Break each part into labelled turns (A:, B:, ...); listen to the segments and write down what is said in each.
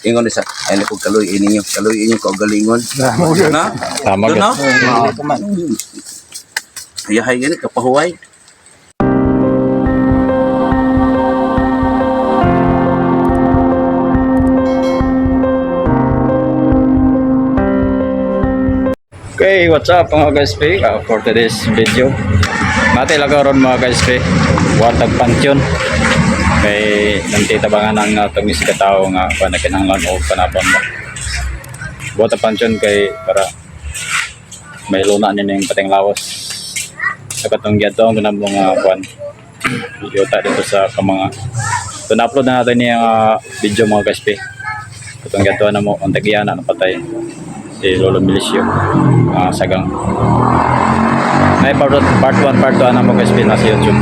A: Ingon sa ay ko kaloy ninyo, kaloy inyo kaugalingon. Na?
B: Tama
A: Doon,
B: gid.
A: no? Yahay gani kapahuway.
B: Okay, what's up mga guys P? For today's video, mati lang karon mga guys P. Watag pantion. Kay nantita ba nga nang atong isa ka tawo nga pa nakinahanglan og panabang ba. Watag pantion kay para may luna ni ning pating lawas. Sa katong giadto ang gunang mga kuan. Yuta dito sa kamanga. So na-upload na natin niya video mga guys P. Katong giadto na mo ang tagiyana na patay si Lolo Milicio, sagang may part 1 part 2 na mo guys na sa YouTube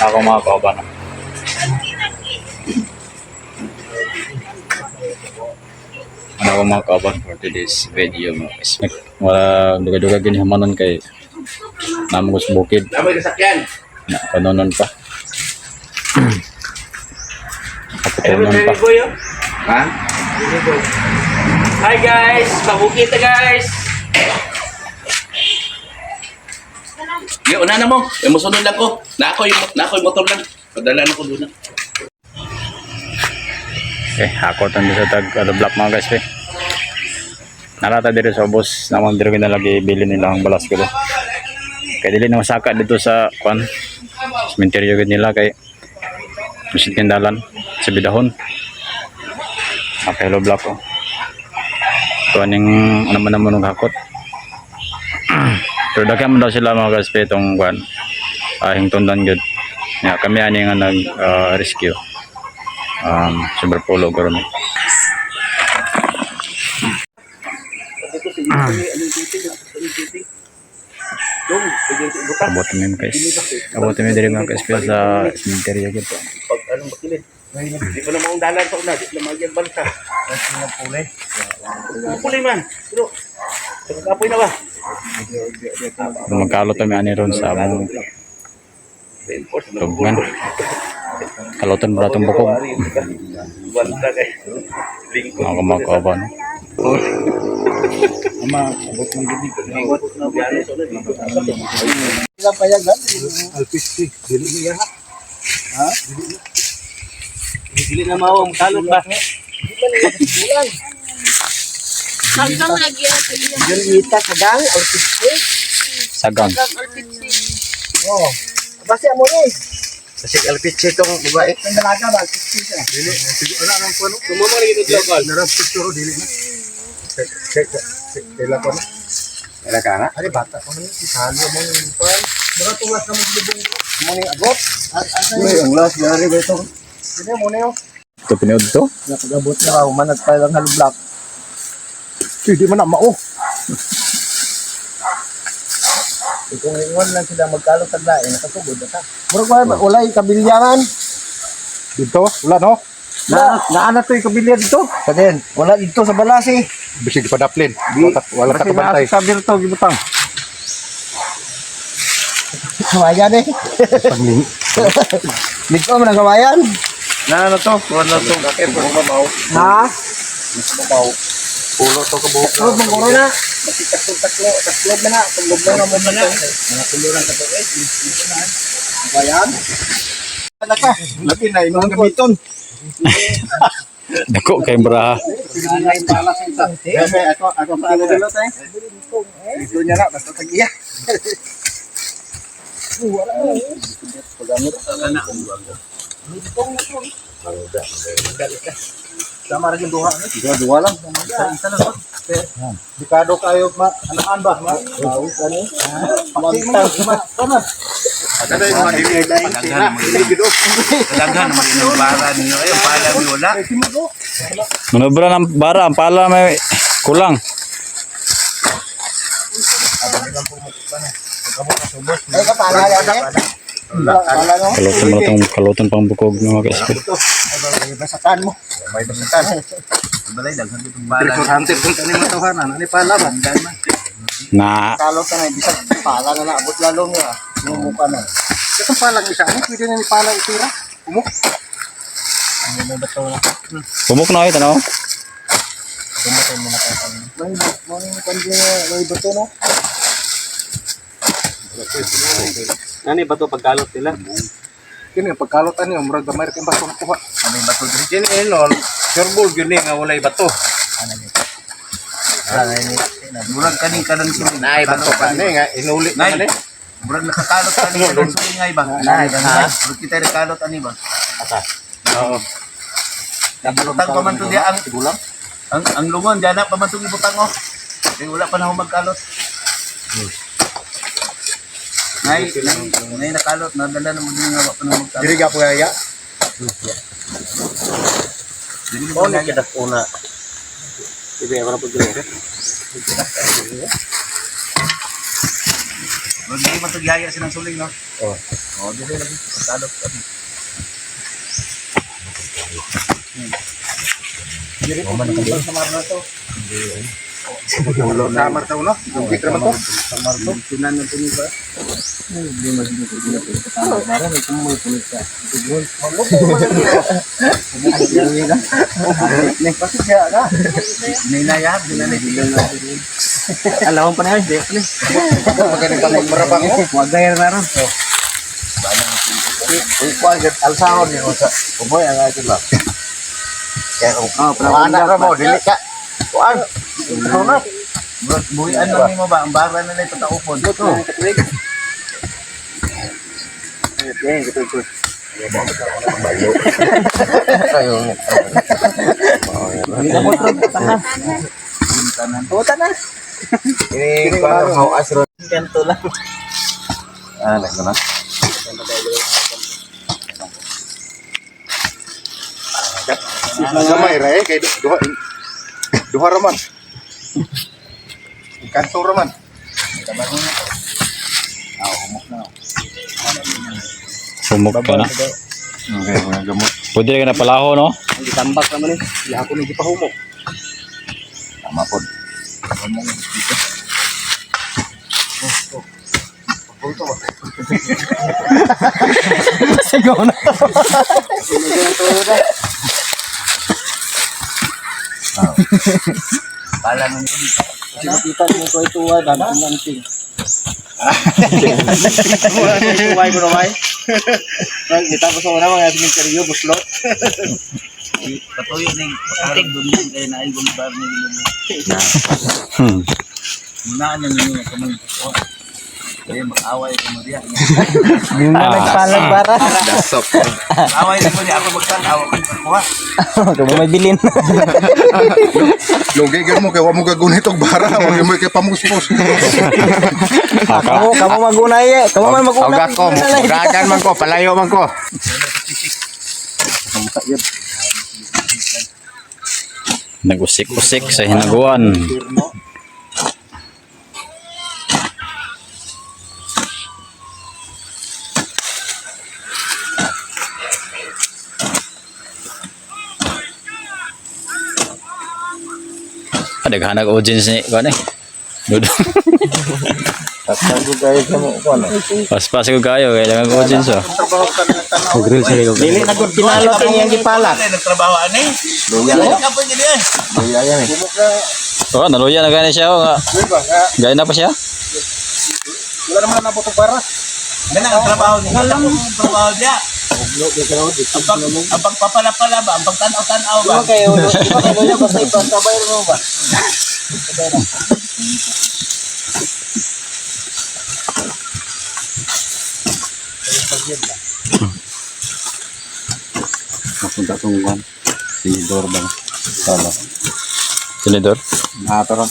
B: ako mga kauban. Ano ako mga kauban for today's video mga guys, wala duga-duga gini hamanon kay namo ko sa bukid.
A: Namoy kasakyan.
B: Na kanonon pa. Kaputonon pa.
C: Boy, oh.
A: Ha?
C: Hi guys! Pabukita guys!
A: Yo, una na mo. Yung musunod lang ko. Na ako yung motor lang. Padala na ko doon.
B: Okay, ako tan sa tag ano block mga guys eh. Narata diri sa ubos namang diri na lagi bili nila ang balas ko do. Kay dili na masaka dito sa kwan. Sementeryo gid nila kay bisin tindalan sa bidahon. Okay, hello block oh. Ito aning ano man naman ng hakot. Pero daghan man daw sila mga guys pe itong kwan. Hingtundan gud. Ya, kami ani nga nag rescue super polo karon. Abot mi guys. Abot mi diri mga guys sa cemetery gyud to.
A: Pag anong makilid. Di pa na maong dalan sa una. Di pa na magyang balsa. Puli man. Pero, kapoy na ba?
B: Magkalot kami ani ron sa among
A: Reinforce na.
B: tugman. Kaloton ba itong bukog?
A: Banta kay. Lingkod.
B: Mga kumakaban.
C: Dili na mao ang kalot ba?
D: Hanggang lagi ako iya.
E: Sagang, alpitsi.
B: Sagang.
D: Hanggang alpitsi.
E: Oo. Basta mo ni.
A: Kasi LPG itong babae.
E: Ang dalaga ba alpitsi siya.
C: Sumama lagi ito lokal.
A: Wala ka na?
E: Ari bata ko ni salo mo ni pan. Mura tuwas na mo lubong. Mo ni abot.
A: Uy, ang last gari ba ito?
E: Dili mo ni oh.
B: Ito pinood to.
E: Nakagabot na ako man nagpailang hollow block. Hindi man na mao. Kung ingon lang sila magkalot tag lain nakasugod na ta. Mura ko walay kabilyangan.
F: Dito? Wala no?
E: Na
F: Naa na to yung kabilya dito.
E: Kaden, wala dito sa balas eh.
F: Bisig padaplin. Wala ta kabantay.
E: Sa birto gibutang. Kawayan eh. Dito mo na kawayan.
A: Na ano to? Wala to.
E: Ha?
F: Pulo to kabuok.
E: Taklob mong corona. Taklob, taklob, taklob na na. Taklob na na mo na na. Mga kuluran ka to eh. Kawayan. Ano ka?
F: Labi na imong gamiton.
B: Dako kay braha.
E: Bebe, ako, ako sa ano dito eh. Dito niya na, basta tag-iya.
F: Sama ra gyud duha ni. Duha duha lang. Isa lang. Dikado kayo ma anaan ba? Ma. Magtang ma. Tama.
A: Daghan naman yung bara ninyo. Ay, ang pala mi wala.
B: Manobra ng bara, ang pala may kulang.
E: Ay, kapala yan eh. Pala no?
B: Kaloton mo itong kaloton pang bukog ng mga guys.
E: May basakan mo.
F: May basakan.
A: Balay, daghan itong bara.
F: Hunter kung kani matuhan ani pala ba?
B: Na
E: Kalot na na, bisag pala na na, abot lalo nga. Sumuka na.
F: Katong palang isa ani pwede na ni pala itira. Umok.
B: Pumok na ito, no?
E: May may kandi may bato no.
C: Nani bato pagkalot nila.
F: Kini ang pagkalot ani murag gamay ra kay bato na kuha.
A: May bato diri.
F: Kini inon, sure ball gyud ni nga walay bato.
A: Murag kaning kanang suling.
F: Naay bato pa ni nga inuli
A: Nay.
F: na ni.
A: Murag nakakalot kaning kanang suling ngay ba? Nay, murag kita rekalot ani ba?
F: Oo.
A: Ibutang pa man to diya ang
F: Tigulang.
A: ang lungon diya na pa man tong ibutang oh. Kay wala pa na ako magkalot. Nay, nay, nay nakalot nadala na mo din nga wa pa na magkalot.
F: Diri ga po ya.
A: Dili mo na
F: una. Ibe para po diri.
A: Murag dili man to gihaya silang suling no.
F: Oh.
A: Oh, dili lagi pagkalot kami.
F: Diri po sa mar na to. Samar to no? Bukit raman to. Samar to.
A: Tinan na tuni ba? Ninayab, dinanay.
C: Alawon pa na yun, di pa ni.
F: Magaling ka magmarabang mo.
C: Wagay na ron.
E: Uy, kuan gid alsahon ni sa umoy ang akin lang. Kaya
C: Oh,
E: ana ra mo dili ka. Kuan.
F: Ano na?
A: Murag buhian lang nimo ba ang bara na lang pataupon.
E: Ini kuan hawas ro.
C: Ganto lang.
E: Ah, nagna.
F: Gamay ra eh kay duha duha ra man. Kanto ra man.
B: Pumok ka na.
F: Okay, mga gamot.
B: Pwede ka na palaho, no?
C: Ang gitambak naman eh.
F: Iya ako ni gipahumok.
A: Tama pod.
C: Sigaw na.
A: Pala nung tubig.
E: Kita mo ko ito ay dami ng ting.
C: Tuway ko naman. Gitapos ako na mga sementeryo, buslo.
A: Patuyo ning pakaron dun din kay naay gulbar ni gilubo. Munaan na ninyo kamong kuha. Kaya mag-away ko mo diya.
C: Na nagpalag para.
F: Dasop.
A: Away mo diya ako magtan-awa ko kuha.
C: Kung may bilin.
F: Lugi gyud mo kay wa mo gagunit og bara, wa gyud mo kay pamuspos.
C: Kamu, kamu magunay eh. Kamu man magunay.
E: Oga ko, mudagan man ko, palayo man ko.
B: Nag-usik-usik sa hinaguan. Ah, daghanag audience ni kuan eh. Dudong.
E: Paspas kayo sa mo kuan.
B: Paspas ko kayo kay daghang audience oh.
C: Dili na gud kinalot ang iyang gipalak.
A: Nagtrabaho ani.
E: Luya
A: Luya ka po gid eh.
E: Luya yan eh.
B: Oh, naluya na gani siya oh nga.
F: Diba? Nga,
B: Gaya na pa siya.
F: wala naman nabot og bara.
A: Gana ang trabaho niya. Ang trabaho niya. Ang pag ang pagpapala-pala ba, ang pagtanaw-tanaw ba?
C: Di ba kayo, di ba kayo luya, basta ipasabay mo ba?
B: Mapunta tong kuan. Tinidor ba? Sala. Tinidor?
E: Ah, tara.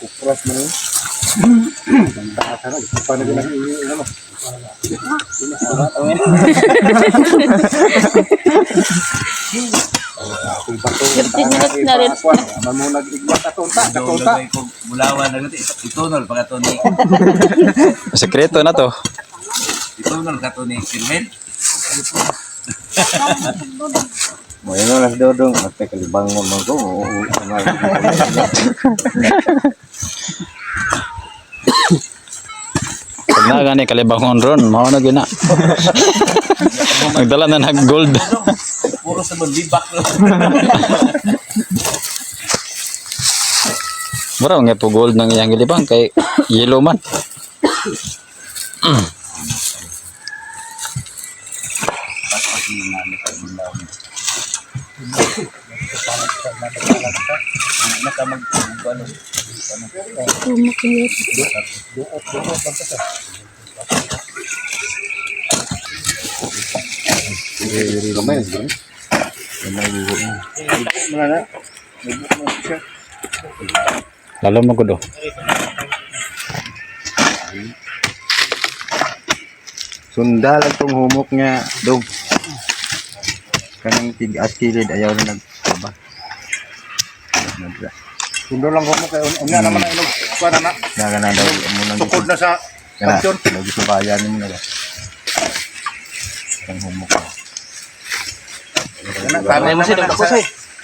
F: Kupras man yun. Paano ko lang ano? Ako'y bato.
D: 15 minutes na rin.
F: Mamunag igwat ato unta, ato unta.
A: Lagay ko bulawan na gud itunol pa kato ni
B: Sekreto na to.
A: itunol kato ni Kirmen.
E: Mo yun lang dodong, basta kalibang naman ko. Oo,
B: Pag na gani kalibangon ron, mao na gyud na. Nagdala na nag gold.
A: Puro sa maglibak.
B: Mura nga po gold ng iyang gilibang kay yellow man. Lalo mo gudo.
C: Sunda lang tong humok nga dog. Kanang tigas kilid ayaw na nagkaba.
F: Sundo lang ko mo kay unya naman na inog kuan na.
C: Na na daw mo nang
F: Tukod na sa
C: kana.
F: pansyon.
C: Lagi subayan nimo na ba. Kanang humok.
A: Tama mo siya sa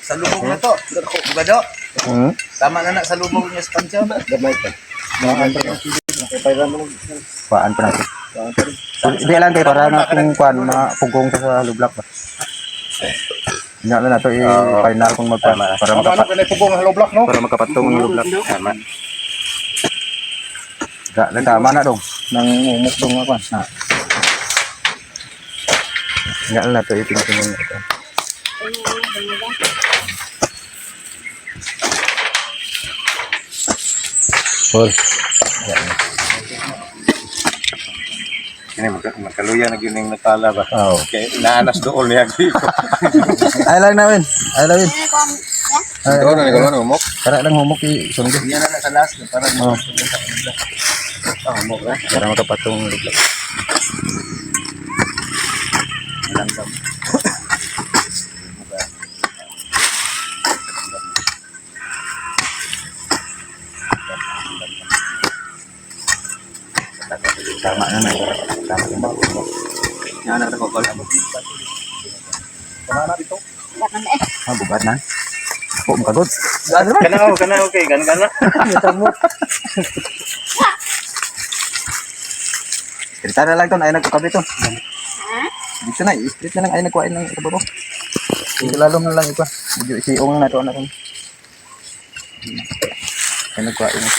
A: sa lubog na to. Bugado.
C: Hmm?
A: Tama na na sa lubog niya sa pansyon.
E: Gamay pa.
C: Paan pa natin. Hindi lang kay para na kung kuan mapugong sa lublak ba. Nya na nato i-final kung magpa para
F: Ano
C: makapat
F: ano kay pugong hollow block no?
C: para makapatong ang lublak. Tama. Ga, lang tama na dong. Nang umok dong ako. Na. Nga lang nato ipingpingin ito.
B: Paul.
F: Kini magkaluya na gyud ning natala ba.
C: Oo.
F: Kay naanas dool niya dito.
C: Ay lang nawin. Ay lang win. Ay,
F: Doon na ni umok.
C: Para lang humok i sundo.
E: Unya na na sa last para
C: Oo.
E: umok na.
C: Para makapatong ang lublak. Tama na na. Tama na.
E: Nya na ko kol.
C: Ah, bubat na. Ako, makagod.
A: Kana oh, kana okay, kan kana.
C: Street na lang to, ay nagkakabi to. Dito na, i-street na lang, ay nagkuhain ng ito ba Ilalom na lang ito. Medyo isiong na to na rin. Ay nagkuhain na.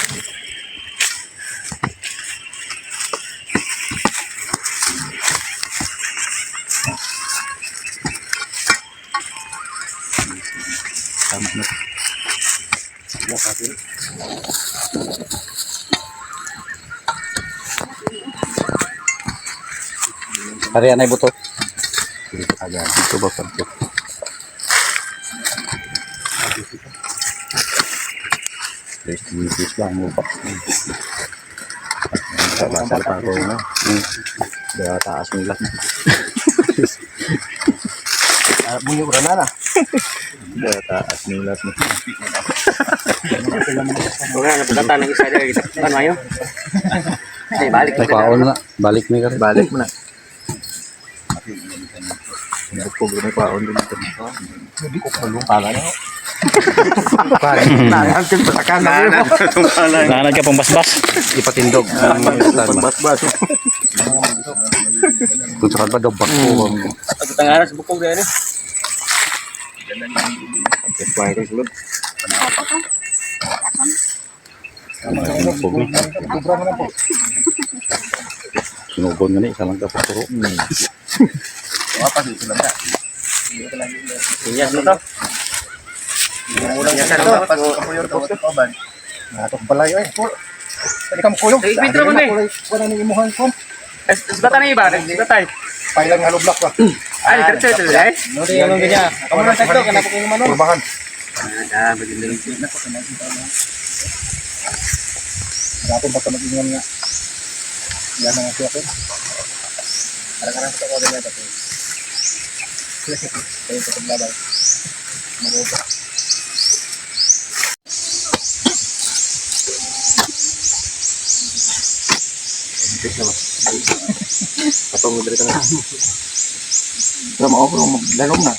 C: Tama na.
B: Pare anay buto.
C: Dito ba pa? Please, lang mo pa. Sa pa ako na. Daya taas nila.
E: Bunyi ura na na.
C: Daya taas nila.
E: Ura na pagkata ng isa diri kita. Kan mayo. Ay balik
B: Ay kwaon na. Balik ni ka.
C: Balik mo na. Bukog na kwaon din ito.
E: Pala na.
B: Nanad ka pang basbas.
C: Ipatindog. Basbas. Kung saan ba gabak ko.
E: Pagtangaras bukog diri.
B: Sinugon nga ni isa lang ka puturo.
E: Inyas na to. Inyas na to.
F: Natok balay oy. Dali ka mukuyog.
E: Eh, Pedro man eh.
F: Wala ni imuhan ko.
E: Isbatan na iba, isbatay.
F: Pailang hollow block ba.
E: Ay, diretso ito eh.
F: Kamu na sakto kana ko man. Kurbahan. Dapat baka mag-ingon nga. Yan ang ako ako. Arang-arang sa ako niya tapos. Kayo sa paglabay. Marupa.
C: Pero mao ko maglalom na.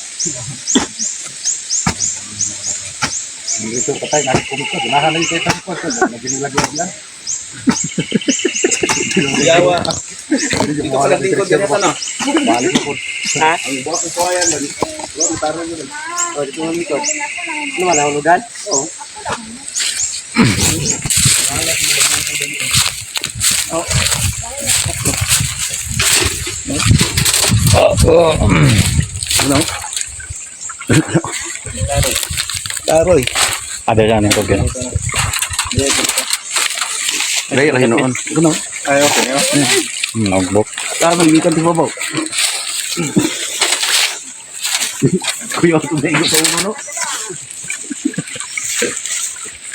F: Dito patay na ko ko. Ganahan na yung kay ko. Naging lagi yan.
A: Yawa. Dito ka lang dito ganyan ano.
F: Balik mo.
E: Ha?
F: Ang buwak ko kawayan lagi. Wala mutaro yun.
E: O, dito mo dito. Ano man, nahulugan? Oo.
A: Taroy.
B: Ada yan ang tubig.
A: Ray ra hinuon. Kuno.
F: Ay okay.
B: Nagbok.
A: Tama gikan ti babaw. Kuya ko na sa ulo no.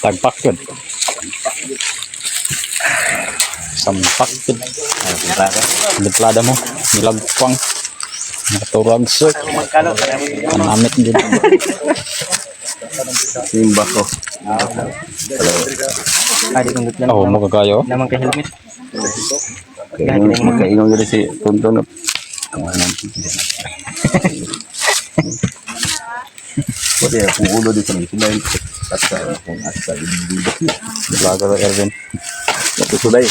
B: Tagpak yun. Sampak yun. Liplada mo. Nilagpang. Naturag sir. Anamit yun.
A: Simba ko.
C: Ay, di kong gutlan.
B: Oh, mo kagayo.
C: Naman kay helmet.
A: Magkaingon gid si Tonton. Pwede akong ulo dito ng sulay. Asa akong asa hindi.
B: Liplada to Erwin.
A: Ito sulay.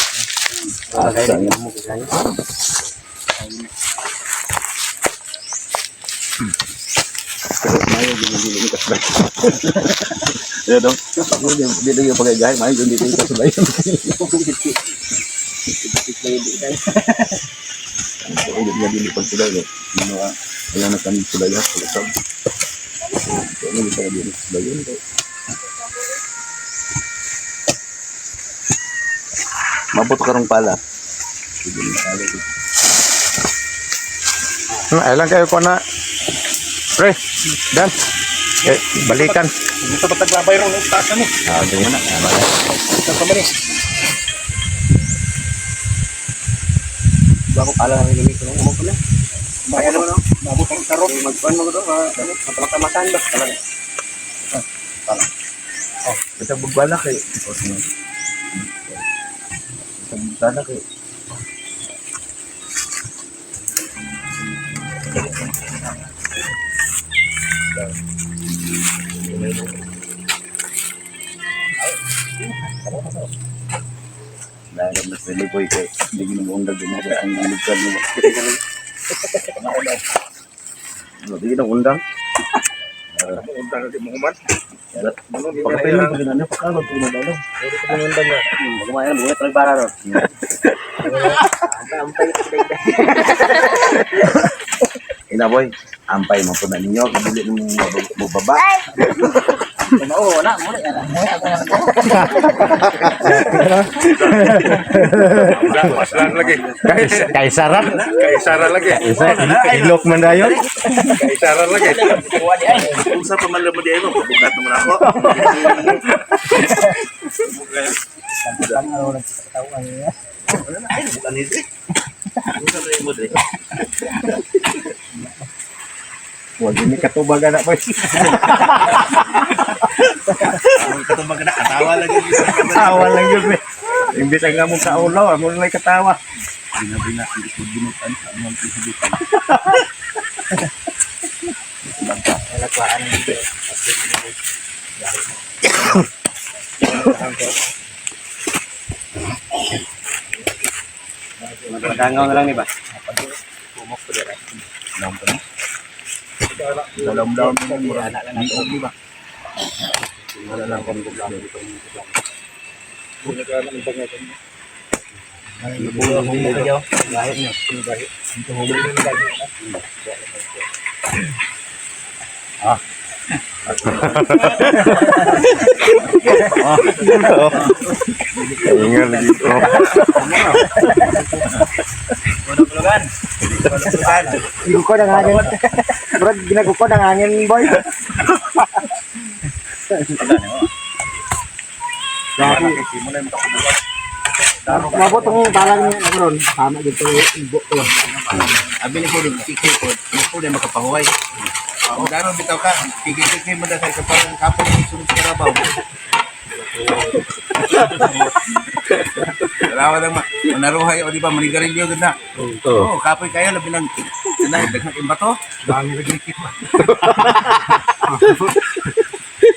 A: Asa nga. Pero mayo ginigili ni kasulay. Ya dong. Di lagi pagay mayo dili ni kasulay. Ulit nga dili pagsulay. Ano ah, ayaw na kami sulay ha. Pag-usap. Ano dito dili sulay yun. Mabot karong pala.
C: Ay lang kayo ko na. Pre, Dan. Eh, balikan.
F: Dito pa taglabay ron taas kami.
B: Ah, sige na.
F: Sa kamari.
E: Bago pala kami gamit ko nung umok na.
F: Bayan no. Mabot ang tarot.
E: Magkuhan mo ko doon, mapalakamasan ba? Talaga.
A: Ito bugbala kay. Ito bugbala kay. Dahil mas dili boy kay hindi ginaundang din ako ang lugar mo. Hindi ginaundang.
F: Undang na di mo human.
A: Pagkapilong pa ginano pagkalog ko na daw.
E: Kumain, buhay talaga bara ron.
A: Ina boy, ampay mo po na ninyo, kabili mo mo baba.
E: Oo, wala, wala.
F: Maslan lagi.
C: Kaisara.
F: Kaisara lagi.
C: Ilok man dayon.
F: Kaisara lagi.
A: Usa pa man lang mo di ay mo, pabugat naman ako. Ay, bukan ini. Usa pa mo di.
C: Wag ni katubag na boy.
A: Katubag na katawa lagi.
C: Tawa lang yun. eh. Imbis ang among kaulaw, amo lang katawa.
A: Bina-bina ang isod ginutan sa among isigitan.
E: Madangaw na lang ni ba?
A: Dalam-dalam mo mura. Di ba?
C: Ingat lagi.
E: Ginaguko ng hangin. Brad, ginaguko ng hangin, boy. Mabot ang talang niya ako ron. Tama dito ibo ko.
A: Abi ni ko din kiki ko, ko din makapahuway. Kung gano'n bitaw ka, kiki-kiki mo na kay kaparang kapon ng sunod sa karabaw. Dalawa lang manaruhay o di ba manigarilyo gud na. Oo, kapoy kayo labi ng kanay daghang imbato.
F: Dami lagi kita.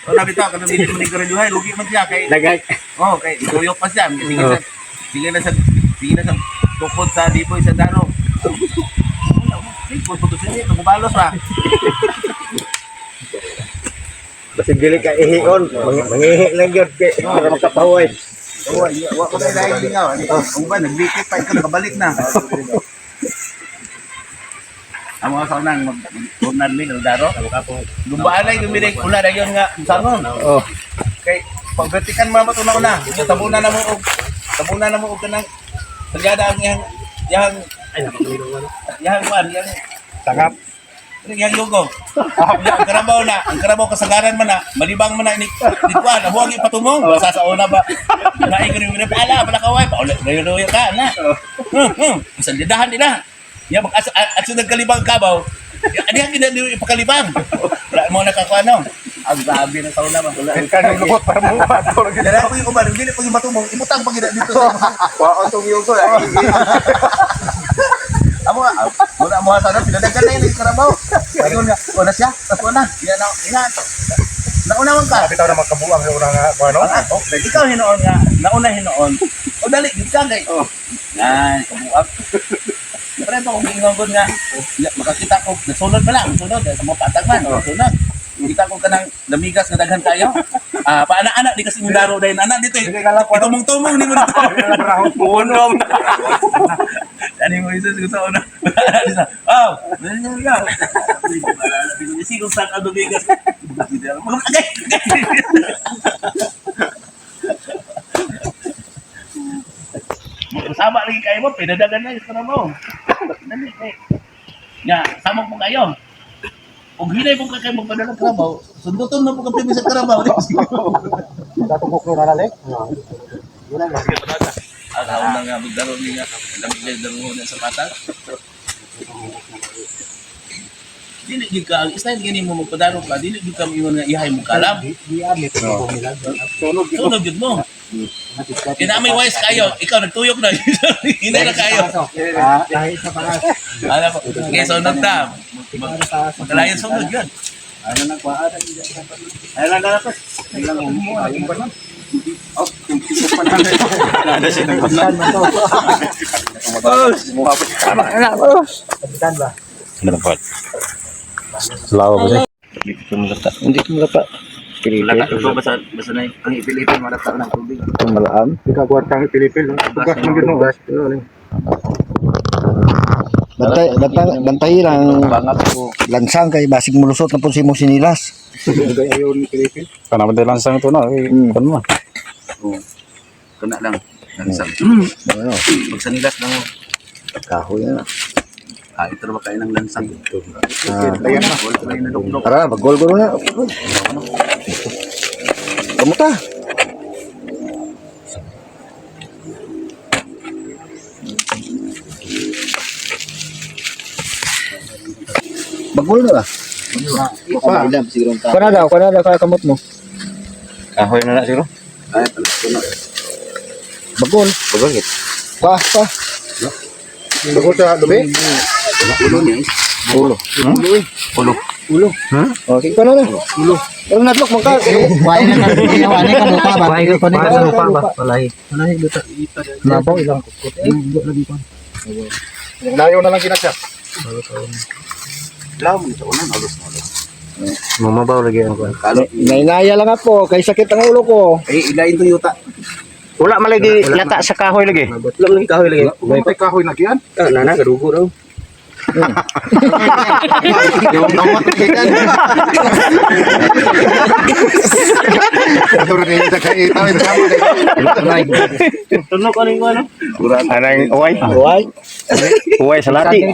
A: O labi ta kanang dili manigarilyo hay lugi man siya kay
E: Dagay.
A: oh kay tuyok pa siya. Sige siya. Sige na sa tukod sa liboy sa daro. Kung puto sini, tumabalos ba?
C: Basig dili ka ihion, mangihi lang gyud kay para makapahuway.
A: Oo, wa ko na lain lingaw. Ang ba naglikit pa ikaw nakabalik na. Ang mga saunang mag-unan mi ng daro. Lumbaan ay gumilig ula na yun nga sangon.
C: Oh.
A: Kay pagvertikan mo na una. Tabunan na mo og kanang salyada ang iyang iyang iyang kuan iyang
F: Tangap.
A: iyang yugo. Ang karabaw na, ang karabaw kasagaran man na, malibang man na ni ni kuan, huwag ipatumong, basta sa una ba. Naay ko ni ala pala kaway, pauli layo ka na. Salyadahan nila. Ya mag asa asa nagkalibang kabaw. Ani ang ginagawa ipakalibang. Wala mo nakakuano. Ang grabe ng sauna ba.
F: Kan yung lubot para mo ato lagi.
A: Dala ko yung uban, hindi na pag ibatumong, ibutang pag ina dito sa
C: Wa tong yugo.
A: Amo, muna mo sa pinadagan na yun yung karabaw. Ayun nga, wala siya, tapos na. Yan na, ina. Nauna man ka.
F: Bitaw na makabuang sa una nga ano.
A: Ah, oh, ikaw hinoon nga, nauna hinoon. O dali, gid ka kay. Oh. Ay, kabuak. Pero ito kung ingon nga, ya, makakita ko, nasunod pa lang, nasunod, sa mga patag man, nasunod. Kita ko kanang lamigas nga daghan kayo. Ah, paana-ana di kasi mong daro dayon ana dito. Itumong-tumong ni mo dito. Puno. Ani mo isa sa una. Oh, si kung saan ang lumigas. Agay! Sama lagi kayo mo, pinadagan na yung mo. Dali kay. Nga, sama po kayo. Ug hinay po ka kayo magpadala ng karabaw, sunduton na po ka sa karabaw.
F: Datong kukro na nalik.
A: Ang haon lang nga magdaro niya, lamig na daro na sa patag. Dili gyud ka ang style gani mo magpadaro ka, dili gyud ka moingon nga ihay mo kalam.
F: Sunog.
A: Sunog gyud mo. Kaya na may wise kayo, ikaw nagtuyok na. Hinay na kayo. Alam ko, okay, sunod ta. Magkalayan sunod yun.
B: Ano ba? Lawa ba siya?
C: Hindi ko malata.
A: Ito, basta, basta na ang ipilipin, marata ng tubig.
C: Malaan.
F: Ikaw kang pilipil. Tugas man gyud no.
E: Bantay, bantay, bantay lang lansang kay basig mulusot na po si mo sinilas.
F: Ayaw ni pilipil.
B: Kana ba lang sang ito na? Kan mo.
A: Kana lang. Lansang.
E: Ano,
A: Magsanilas lang mo.
E: kahoy na.
A: Ah, ito na ba kayo ng lansang?
E: Ah,
F: Ayan na.
A: Wala na luklok.
E: tara, pag-gol-gol na. Kamuta? Bagol na ba? Kuna daw, kamot mo.
B: Kahoy na na siguro.
A: Ay, pala. Puno.
E: Bagol.
C: Bagol gid.
E: Pa, pa.
F: Bagol sa lubi.
A: Ulo niya.
E: Ulo.
A: Ulo.
E: Ulo. Okay, kuna na. Ulo. Pero nadlok man ka.
C: Wai na ka lupa ba? Wai ka lupa ba? Walay.
F: Nabaw ilang kukot. Layo na lang gina siya.
A: Law mo sa unan. Alos na alos.
C: Mamabaw lagi ang kuan.
E: Nainaya lang ako, kay sakit ang ulo ko.
A: Eh, ilain to yuta.
C: Wala man lagi lata sa kahoy lagi. Wala man lagi kahoy lagi.
F: May kahoy na giyan.
C: Ah, nana kadugo daw.
F: Ito rin sa kay itaw sama kay.
C: Tunog ano yung ano?
B: Anang uway.
E: Uway.
B: Uway sa lati.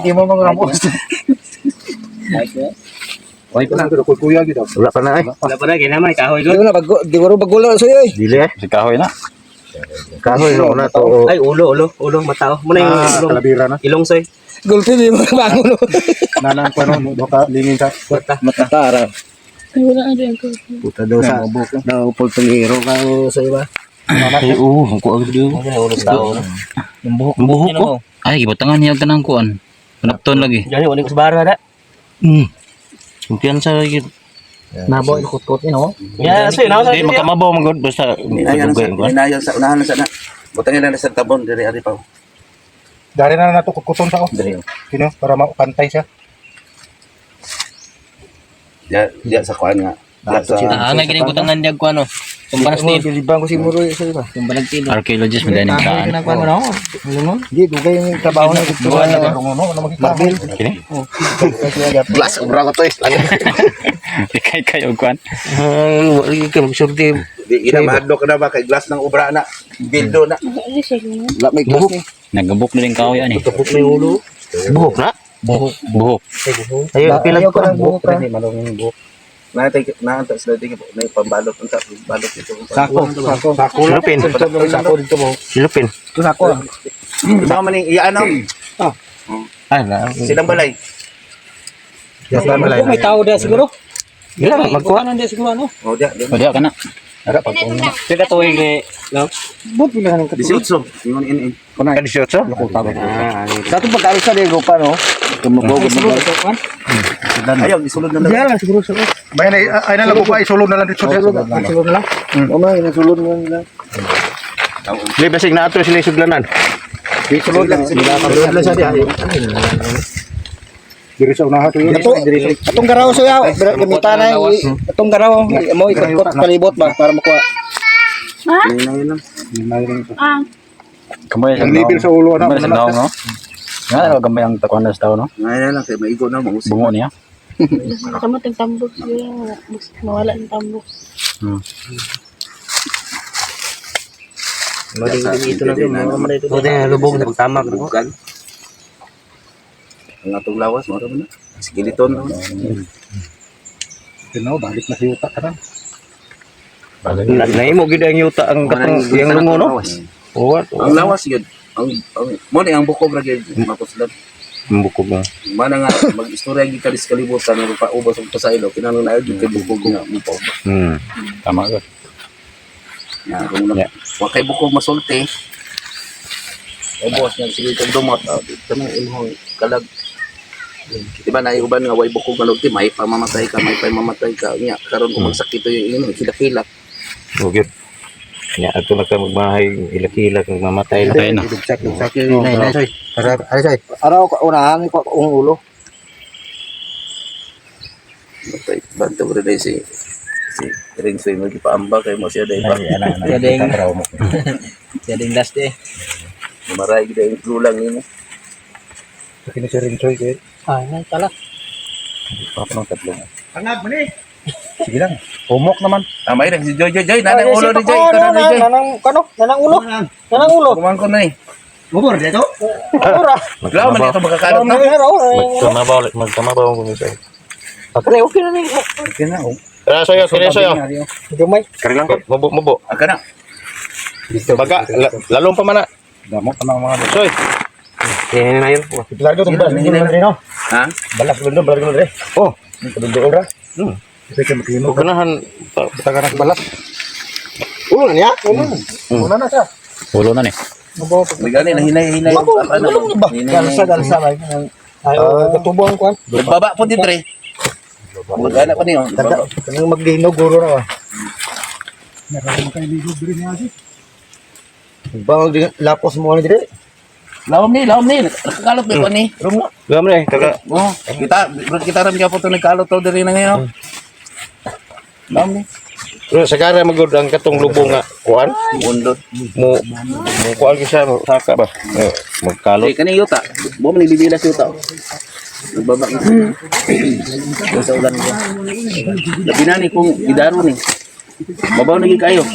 C: Wai pa na.
F: Kuya gid.
C: Wala pa na ay. Wala pa na kinamay kahoy
E: Di ko na bago, di ko bagol na sa'yo eh.
B: Dili eh. Si kahoy na.
C: Kahoy no na to. Ay ulo ulo ulo matao. Muna yung
F: Ah,
C: ilong.
F: kalabira na.
C: Ilong soy.
E: Gulpi di mo bangon.
F: Nanang kuno doka lingin sa
C: Mata.
E: Matara.
D: Ay, wala na rin ako.
C: Puta daw sa daw pulpulero ka sa iba.
B: Ay, oo, ko ang video.
C: Ulo sa tao.
B: Ang buhok ko. Ay, gibutangan niya ang tanang kuan. Panapton lagi.
C: Gani wala ko sa bara da.
B: Kumpiyansa lagi.
C: Nabo ikot-kot ino. Ya, soy na
B: Di makamabaw man gud basta
A: Inayan sa, inayan sa unahan sa na. Butangin na sa tabon diri ari pa.
F: Dari na nato kukuton sa oh.
A: Diri.
F: Sino para maupantay siya.
A: Diya diya sa kuan nga. Diya sa
G: Ah, nga gini butangan diag ko ano. Tumbaras ni.
E: Bilibang ko siguro sa iba.
G: Tumbalag tilo.
B: Archaeologist mo din ang kaan.
E: Hindi, dugay yung trabaho na dito sa Marbil.
B: Kini?
E: Glass, obra ko to eh.
B: Ikay kayo kuan.
A: Di ina mahadlok na ba kay glass ng obra na. Bildo na.
D: Ano siya yun?
E: Wala may glass ni.
B: Nagabok na din kahoy ani.
G: Buhok na.
B: Buhok. Buhok.
E: Ayo, pilag ko ng buhok ka.
A: Naantay naanta sila dito na pambalot unta balot dito.
E: Sako, sako.
F: Sako lang.
G: Lupin.
E: Sako dito mo.
G: Lupin.
E: Ito sako.
A: Mao man ni iya ano?
C: Ay, na.
A: Silang balay.
G: May tao dia siguro. Gila, magkuha na dia siguro ano.
A: Oh diya.
B: O diya ka na.
C: Ara pag kung
G: Sila tuig ni no.
E: But pila ng
A: 18. Ingon in in.
C: Kunay 18.
E: Dato pag sa Diego pa no. Gumagaw gumagaw.
A: Ayaw isulod na lang.
E: Diyan lang siguro sa.
F: Bayan ay ay na lang pa isulod na lang dito.
E: Sulod na lang. O man, sulod na lang.
G: Di basig na ato sila suglanan.
E: Sulod lang. Sulod lang sa diha.
F: Diri sa unahan to yun.
E: Ato, atong garaw sa gamitan na atong garaw mo ikot palibot ba para makuha.
D: Ha?
A: Hinay lang.
D: Ah,
B: Kamay
F: Ang level sa ulo ano.
B: Gamay sa naong no. Nga ano gamay ang takuan sa tao no.
A: Ngayon lang kay maigo na mo.
B: Bungo niya.
D: kamot ang tambok siguro. Mawala ang tambok.
A: Ito na
G: Buti na lubog na pagtama ko.
A: Ang atong lawas mo na. Skeleton no.
F: Tinaw balik na si utak ka na.
G: Naimo gid ang yuta ang katong yang lungo no. What?
A: Ang lawas yun. Ang mo ni ang bukog ra gyud mapuslan.
G: Bukog na.
A: Mana nga mag-istorya gyud ka sa kalibutan nga paubos og pasaylo kinahanglan na gyud kay bukog nga mo paubos.
B: Tama ka.
A: Ya, kung na wa kay bukog masulti. Ubos nga sige kag dumot. Oh, dito na imong kalag. Di ba na uban nga way bukog malugti may pamamatay ka, may pamamatay ka nya karon kung magsakit yung ino kilak-kilak.
G: Bugit. Nya ato na ka magmahay ilak-ilak magmamatay lang.
B: Patay na.
C: Dugsak dugsak. Nay nay soy. Ara ari soy.
E: Araw ko unahan ko ang ulo.
A: Matay banto rin ay si si Ring Swing magpaamba kay mo siya dahil pa.
G: Jadeng. Jadeng last day.
A: Maray gid ang gulang nimo.
F: Kini si Rinsoy kay.
G: Ah, nay pala.
C: Pa ng tatlo.
F: Hangag man eh.
C: Sige lang. Humok naman.
A: Tama rin si Joy Joy Joy nanang ulo ni Joy kanan ni Joy.
E: Nanang kano? Nanang ulo. Nanang ulo.
A: Kumangko na eh.
E: Bubor dito. Ora.
A: Wala man ito makakalat na.
G: Magkamabaw magkamabaw ko ni soy. Okay, okay na ni.
C: Okay na oh.
G: Tara soyo, kini soyo.
E: Gamay.
G: Kari lang ko. Mubo mubo.
A: Aka na.
G: Baga lalong pa man na.
C: Damo ka ng mga
G: Soy. Kini na yun.
F: Lagi to balas diri no.
A: Ha?
F: Balas dulu balas dulu diri.
G: Oh.
F: Dulu ora. Kasi kay makino.
G: Huwag ganahan.
F: Basta ka ng balas.
E: Ulo na niya. Ulo.
F: Una na siya.
B: Ulo na ni.
A: May gani na hinay-hinay. Ano?
E: Galsa galsa ba. Ay, katubo ang kuan.
A: Baba po din pre. Magana pa niyo. Baba.
E: Kanang magdinog guro na ba.
F: Meron mo kay ligo diri niya si.
E: Bang lapos mo ni dire.
A: Lawom ni, lawom ni. Nakakalot ba ni?
E: Rum na.
G: Gam na eh, taga.
A: Oh, kita kita ram gyapon to nagkalot to diri na ngayon. Lawom ni.
G: Pero sagara magud ang katong lubong nga kuan.
A: Undot.
G: Mo mo kuan gyud siya mo saka ba. Eh, magkalot.
A: Kay kani yuta. Mo man ibibilas yuta. Nagbaba ni. Sa ulan ko. Labi na ni kung gidaro ni. Babaw na gid kayo.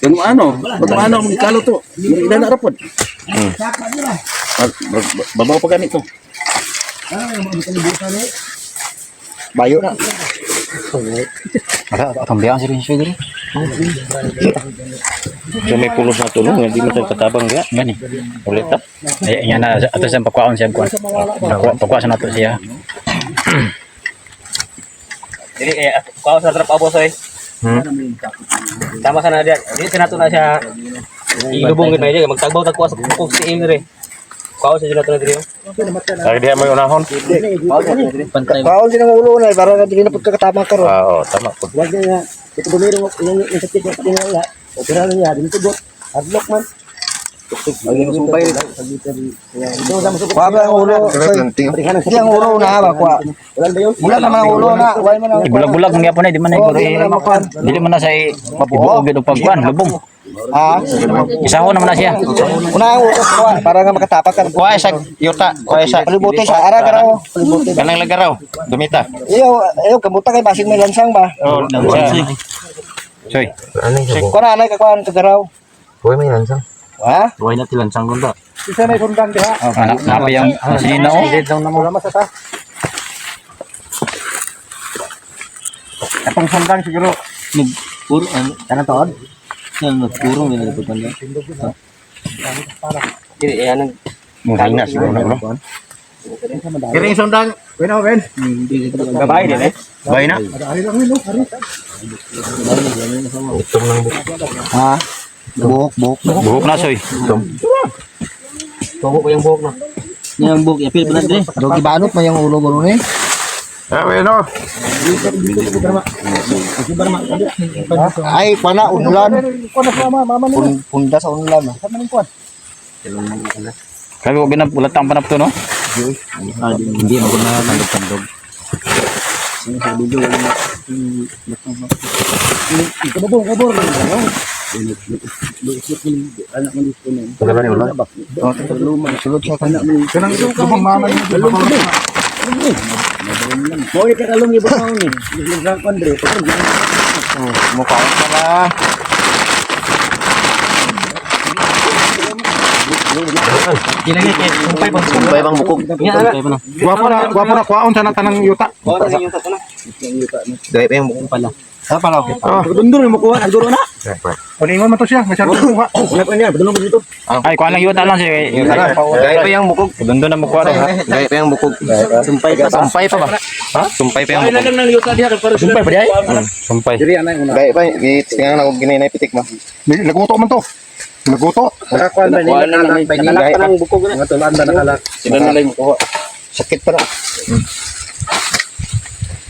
A: Kung ano, kung ano ang gikalot to. Ila na rapod. Babaw pa ganito.
E: Bayo na.
B: Ara atong biyang si Rinsoy diri.
G: So may pulos na tulong, hindi mo tayo katabang ya.
B: Gani.
G: Ulit ta.
B: Ay nya na ato siyang pagkuhaon siya kuan. Pagkuha pagkuha sa nato siya.
G: Dili eh kuha sa trap abo soy. Tama sa na diyan. Dili sa nato na siya. Ilubong gid na diyan magtagbaw tagkuha sa kukog si Il re. Kuha sa nato na diri. Ay diha may unahon.
B: Pantay.
E: Kaon din ang ulo na para dili na pagkakatama karon.
G: Ah, oh, tama po.
E: Wag niya. Ito gumiro yung yung sakit na tingala. Opera na niya, dili tugot. Adlok man. Sumpay.
C: Kuha ba ang ulo? Hindi ang ulo na ba kuha. Wala naman ang ulo na. Wala man ang
B: Bulag-bulag man gyapon eh, di man na
C: Oh,
B: iguro.
C: di man na makuan.
B: Dili man na sa ibuog gyud og pagkuan, lubong.
C: Ha?
B: Isahon naman na siya.
C: Una ang ulo kuha para nga makatapak ka.
H: Kuha sa yuta, kuha sa
C: Palibuti sa ara karaw. Palibuti.
H: kanang lagaraw, dumita.
C: Iyo, iyo kamuta kay basig may lansang ba?
H: Oh, lansa.
B: Soy.
C: Kuha na anay kakuan kagaraw.
H: Kuha may lansang.
C: Ha?
G: Buhay na tilansang gunda.
F: Isa na sundan diha.
B: Anak na pa yung sinina oh.
F: Wala masasa. Atong sundan siguro.
G: Puro ano
C: Kanang taon?
G: nagpurong nila pagkan. Dili eh anong
H: Mura siguro na bro. Kiring sundan.
F: Bueno, Ben.
G: gabay din eh.
H: Bay na.
F: Ari lang yun, ari.
C: Ha? Buhok, buhok.
B: Buhok na soy.
G: Tubo ko yung buhok no. Yung buhok yapil pa na dire.
C: Dogi banot man yung ulo mo ni.
H: Ah, bueno.
C: Ay, kuha na unlan.
F: Kuan na sa mama, mama nila.
C: Punda sa unlan. ah.
F: Saan man yung kuan?
B: Kami wag na ulatang panap to no.
G: Hindi mo na tandog-tandog.
C: Sulod siya kan.
F: Kanang lubong mama nila.
C: Mukha ka na.
G: Ginagi kay sumpay bang sumpay bang bukog.
F: Gwapo na, gwapo na kuhaon sa tanang yuta.
H: Dahil pa yung bukong
G: Pala.
C: Ha pala.
F: Oh,
E: Dundun mo kuha, nagduro na.
F: Kuningon man to siya, masyado kuha.
E: Wala pa niya, padulong ko dito.
B: Ay kuan lang yuta lang siya.
H: Dahil pa yung bukog.
B: Doon na mo kuha ro.
H: Dahil pa yung bukog.
G: Sumpay pa.
H: Sumpay pa ba? Ha? Sumpay pa yung bukog.
A: Lang ng yuta diha para
B: Sumpay pa di ay. Sumpay.
H: Dahil pa, tingnan na kung ginainay pitik mo.
F: Naguto man to. Naguto.
E: Nakakuan ba nila? Nakalak pa ng bukog na. Mga tulaan ba nakalak?
A: Sila na lang mo kuha.
C: Sakit pa na.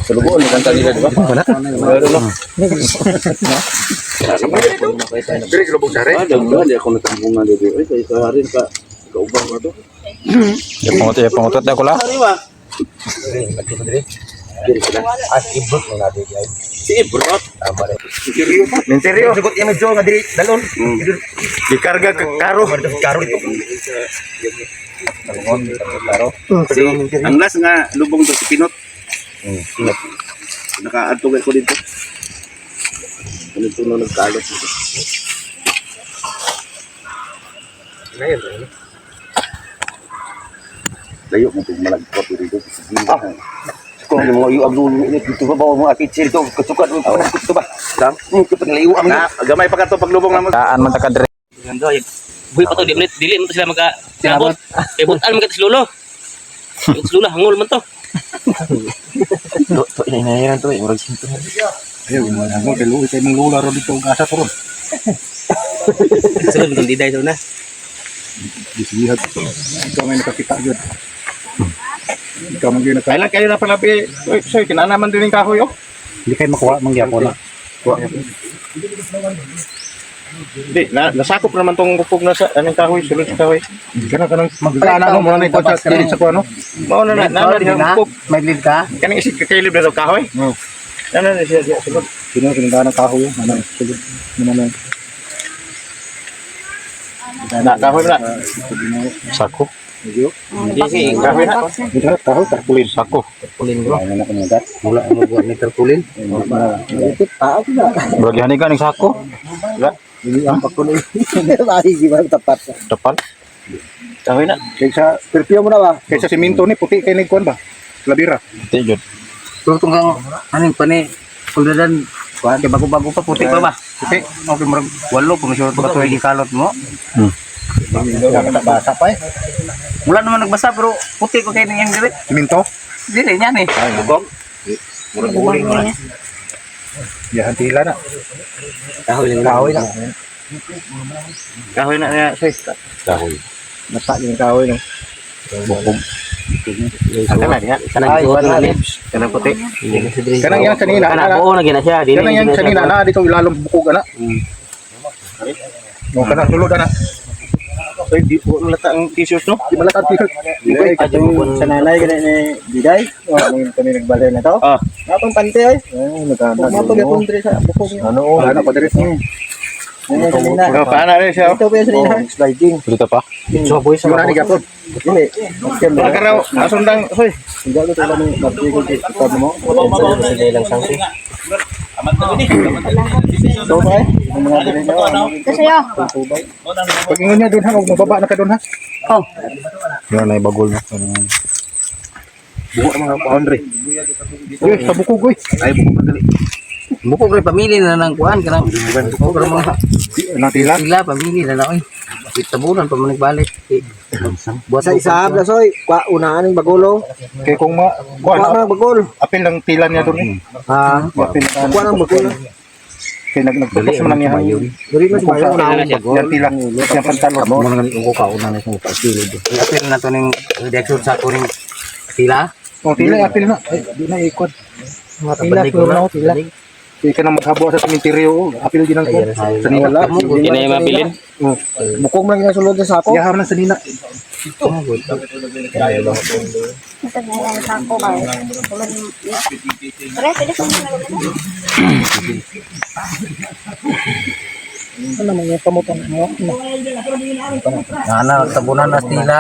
A: Sulugoon ni kanta nila, di ba? Wala.
H: Diri lubong sari.
A: Ah, daghan di ako natambungan dito. Ay, kay sa rin ka kaubang ba to?
B: Ya pangutot, ya pangutot na ko la.
A: Ari ba? Si Ibrot.
H: Menseryo. Sugot yung medyo nga diri dalon. Gikarga ka karo. Karo ito.
A: Si ang last nga lubong to si Pinot. Pinot. Nakaadto kay ko dito. Ganito na nagkalat dito. Layo mo itong malagkot dito. Sige.
H: Kung yung mga iuag dito ba ba mga kitchen dito kasukat mo pa dito ba. Sam, kapag layo ang
A: Na, gamay pa ka to paglubong namo.
B: Taan man ta ka dire.
G: Ganda ay. Buhi pa to di dili man to sila maka sinabot. Kay butan man ka lolo. Yung lolo hangol man to.
H: to to inayaran to murag sinto.
F: Ayaw, mo kay luoy kay mong lula ro dito ang asa to ron.
G: Sulod man diday na.
F: Disihag. Ikaw may nakakita yun. Ikaw man yun
H: Kailan kayo na pala pi. Oy, soy kinana man din kahoy oh.
F: Hindi kayo makuha mangyapon na.
H: Di, na, nasakop naman tong bukog na sa anong kahoy, sulod sa kahoy.
F: Kana kanang magkana no mo na ikaw sa dili sa kuha no.
H: Mao na na na na bukog.
C: May lead ka?
H: Kaning isig kakailib na daw kahoy.
F: Oo.
H: Na na siya siya sulod.
F: Sino kinangana ng kahoy ano sulod. Ano na.
H: Na kahoy na.
B: Sako.
H: Di kahoy na.
F: Dito kahoy tarpulin.
B: Sako.
C: Wala mo buwan ni tarpulin.
B: Murag gihani ka ning sako.
C: Ang pakuloy. Ay, di ba tapat?
B: Tapal.
H: Kahoy na.
F: Kaysa
C: Perpyo mo na ba?
F: kaysa simento ni puti kay nagkuan ba? Labira.
B: Ti jud.
C: Pero tunggang anong pani kuldadan kuan kay bago-bago pa puti pa ba?
F: Puti.
C: Okay, murag walo kung sure pa tuig gikalot mo.
F: Basa pa eh.
C: Wala naman nagbasa pero puti ko kay niyang diri.
F: Simento.
C: Dili niyan eh.
H: Bukog. Murag uling na.
F: Ya tila na.
G: Kahoy lang.
C: Kahoy na.
H: Kahoy na niya, soy.
B: Kahoy.
C: Nata yung kahoy no.
B: Bukog.
H: Ate na diha.
G: Kanang
C: Ay,
G: suot
C: wala
G: na ni.
H: Kanang puti.
F: Kanang yan sanina.
G: Kana buo na gina siya dili.
F: Kanang yan sanina na dito ilalong bukog ana. No kana sulod ana.
H: Ay, di ko malata ang t-shirt no.
F: Di malata ang t-shirt.
C: Okay, sa nanay gani ni Biday. Oh, kami nagbalay na to.
H: Ah.
C: Napang pante ay. Ay, nagana. Mato gyapon diri sa bukog. Ano?
F: Wala na pa diri.
C: Ano
H: Oh, paano rin siya?
C: Ito pa yung sarili.
F: Sliding.
B: Dito pa.
G: So boy sa
F: Yung na ni gapon.
C: Dili.
H: Wala ka raw, asundang, soy.
C: Hindi ko tulad ng nagigol kay ikaw mo.
A: Amat na gini. Amat na gini.
C: So ba? Ang mga dili na.
D: Ito sa'yo.
F: Pag ingon niya doon ha, huwag mababa na ka doon ha.
G: Oh.
C: Yan ay bagol na.
H: Buko ang mga boundary.
F: Uy, sa bukog uy.
H: Ay, buko pa dali.
G: Bukog rin pamili na ng kuan kanang bukog rin mga
F: Natila.
G: sila pamili na na oy. Tabunan pa man nagbalik. Buhat
E: Sa isa soy, kwa unaan ang bagulo.
F: Kay kung ma
E: Kwa
F: kuan
E: na bagol.
F: apil lang tila niya doon eh.
E: Ah,
F: Apil lang.
E: kwa na bagol.
F: Kay nag nagtupos man lang niya.
E: Dili na sa bayo una ang bagol.
F: Yan tila. Yan pantalon.
G: Apil na to ning reaction sa ko ning sila.
F: Oh, tila apil na. Ay, di na ikot.
E: Tila ko na tila.
F: Di ka na maghabuwa sa sementeryo. Apil din ang ko. Sa niwala.
G: Di na yung mabilin.
F: Oh.
E: Bukog man nga sulod sa sako.
F: Yahar na sa nina.
D: Ito na lang sa ako. Pare, pwede ko na lang.
E: Ano man yung pamutan mo?
G: Ana tabunan na tila.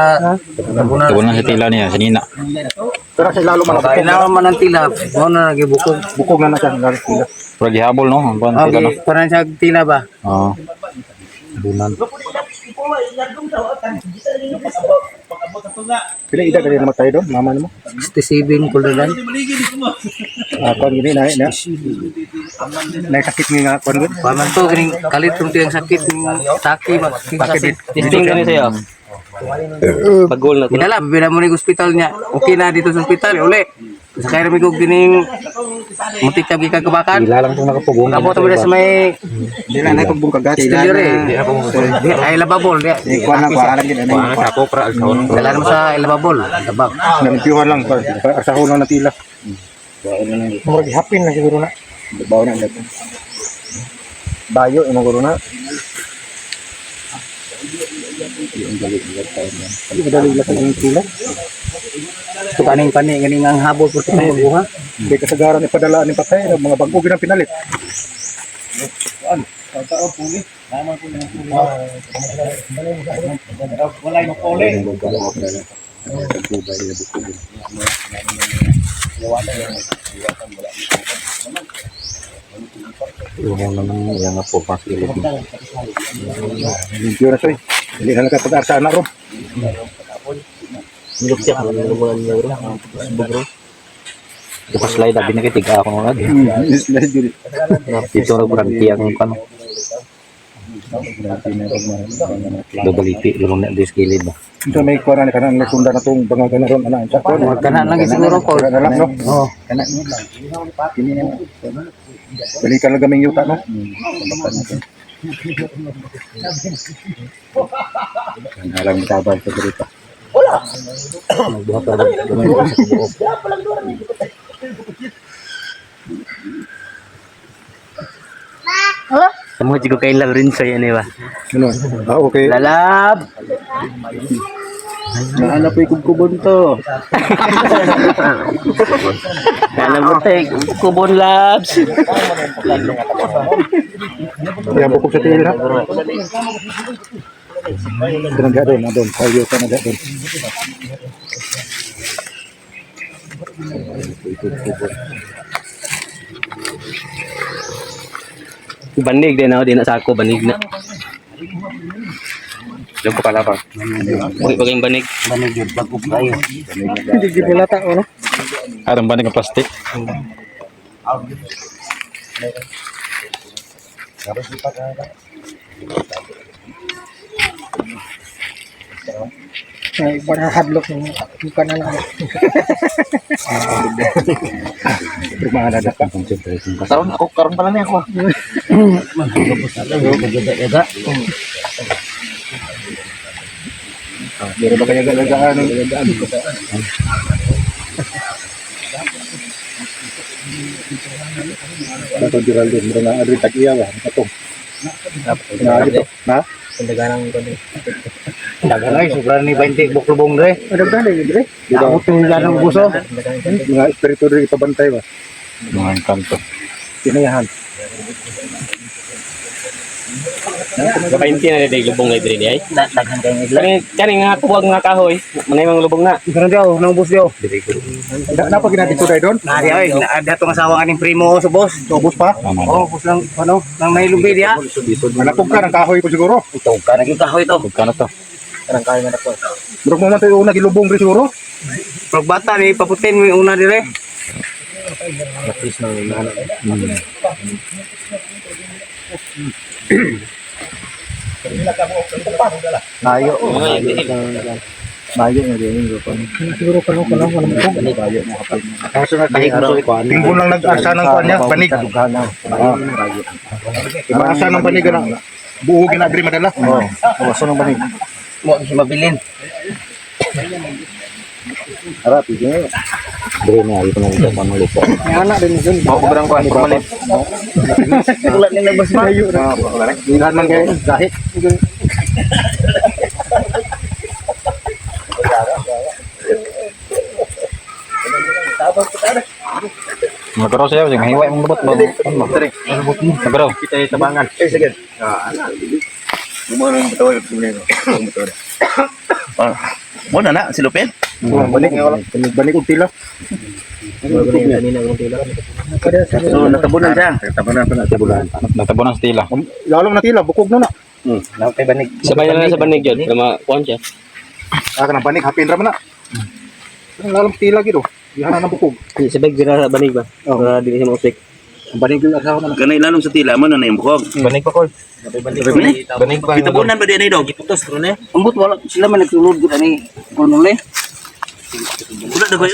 G: Tabunan.
B: Tabunan sa tila niya, sa nina.
F: Pero sa ilalo man
G: Kaya na man ang tila. Mo na nagibukog.
F: Bukog na na siya. Lalo tila.
B: Pero gihabol no, ang kuan tila no.
G: Okay, kuan siya tila ba?
B: Oo.
F: Pila ida dali namatay doon, mama nimo.
G: 67 kuldulan.
F: Ah, kuan gini na na. Nay sakit ni nga kuan gud.
G: Paman to kining kalit tong tiyang sakit ning saki ba.
F: Sakit.
G: Testing kani sa'yo.
H: Pagol na to.
G: Gidala bibila mo ni ospital niya. Okay na dito sa ospital uli. Sakay ra mi kog kining mutik ka gikan kabakan.
C: Tila lang itong nakapugong.
G: Abot mo na sa may
C: Hindi na na pagbung kagat.
G: studio re. Ay lababol di.
C: Kuan lang kuan lang gid ano.
G: Dala mo sa lababol. Tabak.
F: Nalimpyuhan lang pa. Arsahon lang na tila.
E: Murag hapin na siguro na.
C: Bawo na dato. Bayo imong guro na.
F: Di ba dali lang ang tila?
G: Ito kaning pani ganing ang habol po sa buha.
F: Kay kasagaran ipadala ni patay mga bag-o ginang pinalit. Limpyo na soy. Dili na lang ka pag-arsa na ro.
B: Bukas slide abi na kay tiga ako lagi.
F: Slide gid.
B: Dito ra guranti ang kan. Dobaliti lumang na dis gilid ba.
F: Ito may kuan na kanan sunda na tong bangag na ron ana sa kuan.
G: Kana lang siguro ko.
F: Kana lang no.
G: Oh.
F: Balikan lang kaming yuta no.
C: Alam tabal sa diri pa.
G: Samo jigo kay love rin sa yan ba.
F: Ano? Ah, okay.
G: Lalab.
C: Nahanap ko kubon to.
G: Lalab mo kubon labs.
F: Yan bukog sa tiil ha. Ganun ga doon, doon. Kayo ka na ga doon.
G: Banig din ako, di na sako, banig na.
H: Diyan ko pala pa.
G: Okay, bagay banig. Banig yun, bago tayo.
E: Hindi gid nila ta ano.
B: Arang ba ng plastic?
E: Ay parang hadlok ni bukan na lang.
F: Rumahan na ka.
H: Karon ako karon pala niya ako.
F: Pero ba kaya galagaan? Ito Geraldine, meron na adri tag-iya ba? Ito. Na?
E: Dagan ay sobra ni 20 buklubong dre.
F: Daghan dre dre.
E: Amot nila ng buso.
F: Mga espiritu dre ipabantay ba.
B: Mga engkanto.
F: Kinayahan.
G: 20 na dili lubong na diri ay.
E: Daghan kay idla.
G: Kani kani nga tuwag nga kahoy, manay mga lubong na.
E: Ganun daw, nang bus daw.
F: Na pa ginadito dai don.
E: Nari ay, dato nga asawa kaning primo sa boss.
F: Ubos pa.
E: Oh, bus lang ano, nang nailubi diha.
F: Manatog ka ng kahoy ko siguro.
H: Ito ka naging kahoy to.
B: Pagkano to?
C: Kanang kayo nga na po.
F: Murag mo man tayo una gilubong dre siguro.
E: Prog bata ni paputin mo yung una dire.
C: Practice ng inahan. Mayo. Mayo nga din yung
F: Siguro kano kano kano mo.
C: Mayo mo kapag.
F: Kaso na Tinggo lang nag-asa ng kuan niya, banig. Asa ng banig na. Buo ginagri madala.
C: Oo. Oh, so nang banig.
H: Mo si mabilin.
C: Ara, pwede nga.
B: Dre na, ito na ito. Paano lupo?
E: May anak din yun.
C: Mao ko barang kuan, formalin.
H: Wala ni labas ma.
F: Ilhan man kayo, gahi.
B: Magkaro siya, sige, mahiway mong lubot. Magkaro.
C: Kita yung tabangan.
H: Eh sige. Ah, ana. Gumawa ng tawag ko
A: Mo na na, si Lupin.
F: Banig nga wala. Banig og tila.
A: So, natabunan siya.
C: Tabangan pa na tabulan.
B: Natabunan sa tila.
F: Lalong na tila, bukog na na.
H: Kay banig.
G: Sabay na lang sa banig yun, para makuan siya.
F: Ah, kanang banig hapin ra man na. Lalong tila gid oh. Diha na ng bukog.
G: Sabay gira sa banig ba? Para dili siya mausik.
F: Ang banig yung asawa na.
A: Kanay lalong sa tila mo na na yung bukog.
C: Banig pa kol. Banig pa.
A: Gitabunan ba din dog?
G: Giputos ron eh.
H: Ambot wala sila man nagsulod gud ani kunole.
A: Wala na koy.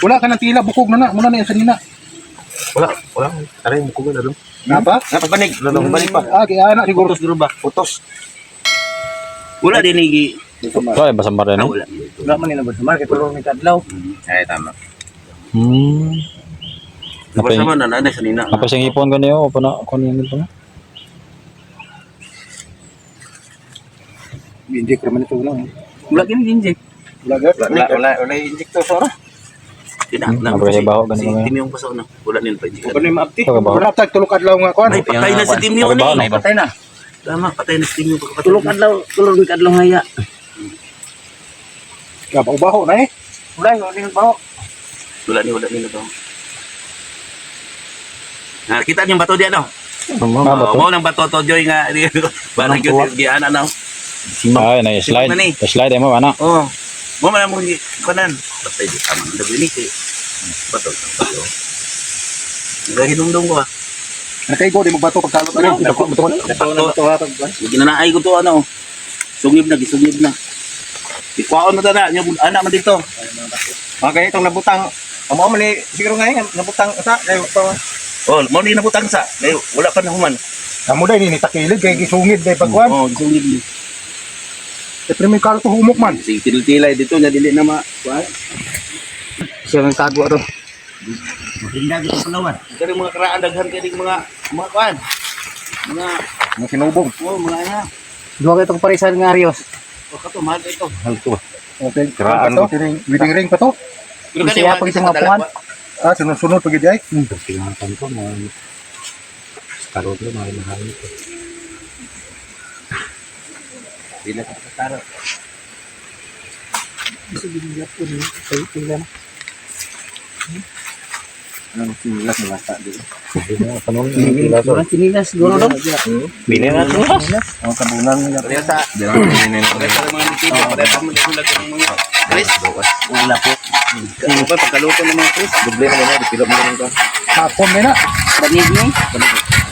F: Wala ka ng tila, bukog na na. Muna na yung sanina.
C: Wala, wala. Aray mo kumo na dong.
F: Na ba?
C: Napabanig. Banig pa.
F: Ah, kaya na siguro.
C: Putos ba? Putos.
A: Wala din ni
B: So, ay, basang ba rin?
A: Ah, wala.
E: Wala man nila boss. Market tulong ni kadlaw.
A: Ay tama.
B: Hmm.
A: Basta man na na sanina.
B: Napasingipon ko niyo, o pa na, kung ano pa na.
F: Inject raman ito na.
H: Wala gini inject.
F: Wala gid.
C: Wala, wala, wala inject to sora.
A: Tina,
B: Napakaibaho, baho, ganun
A: Si
B: ba yan?
A: Timyong paso na. Wala nila pa inject.
E: Ano yung maabti?
B: Ito ka ba?
F: Wala tag tulok adlaw nga kuan.
A: Ay, patay na si Timyong
B: Napakaibaho,
A: ni.
B: no?
H: Patay na.
A: Tama, patay na si Timyong. Pagkapatay
H: Tulog
A: na.
H: adlaw, tulog ni kadlaw haya.
F: Ya, baho na eh.
E: Wala, wala yung baho.
A: Wala ni na ba. Ah, kita niyong bato diyan no.
B: Ah, bato.
A: Oh, mo nang bato to Joy nga. Barang gyud giana na.
B: Ay, na-slide.
A: Simba ni.
B: Na-slide, ay mo, ana.
A: Oh. Mo man mo kanan. Patay di tama ang dagwini kay bato. Bato. Gahinumdum ko ah.
F: Nakaigo di magbato pagkalot na rin.
A: Bato. Ginanaay ko to ano. Sungib na, gisungib na. Ikuhaon na tana, nya anak man dito.
C: Mga kaya itong nabutang. Amo man ni siguro nga eh, nabutang sa kayo pa.
A: Oh, mo ni nabutang sa. Ngayon, wala pa na human.
F: Amo dai ni takilid kay gisungid dai pagkuan.
A: Oh, gisungib ni.
F: Siyempre may kalot humok man.
A: Sige, tiltilay dito nya dili na ma. Kuan.
E: Siya ang tago to.
A: Hinda gid palawan. Kani mga karaan daghan kay ding mga mga kuan. Mga
F: Mga sinubong.
A: oh, mga ana.
E: Duha kay itong parisan nga Arios.
A: Oh, kato mahal ito.
F: Okay.
C: Karaan
F: to. Wedding ring pa to.
A: Pero kani
E: Siya
A: wala
E: pag
A: sa
E: itong
A: kadala.
E: apuhan.
F: Ah, sunod-sunod pag ay.
C: Tingnan ko mga tarot na mga mahal ito.
A: Dili sa kataro.
C: Ano sinilas na lasa dito.
H: Wala sinilas siguro dong.
G: Bili na natin bukas.
C: Ang kabunan nila.
A: Pareha sa pareha sa mga nitibo, pareha sa mga nagsulat ng mga Chris.
H: Wala po.
A: Ano ba pagkaluto ng mga Chris?
C: Doble na nila, dipilo mo lang ko.
F: Hapon na na.
H: Banig ni.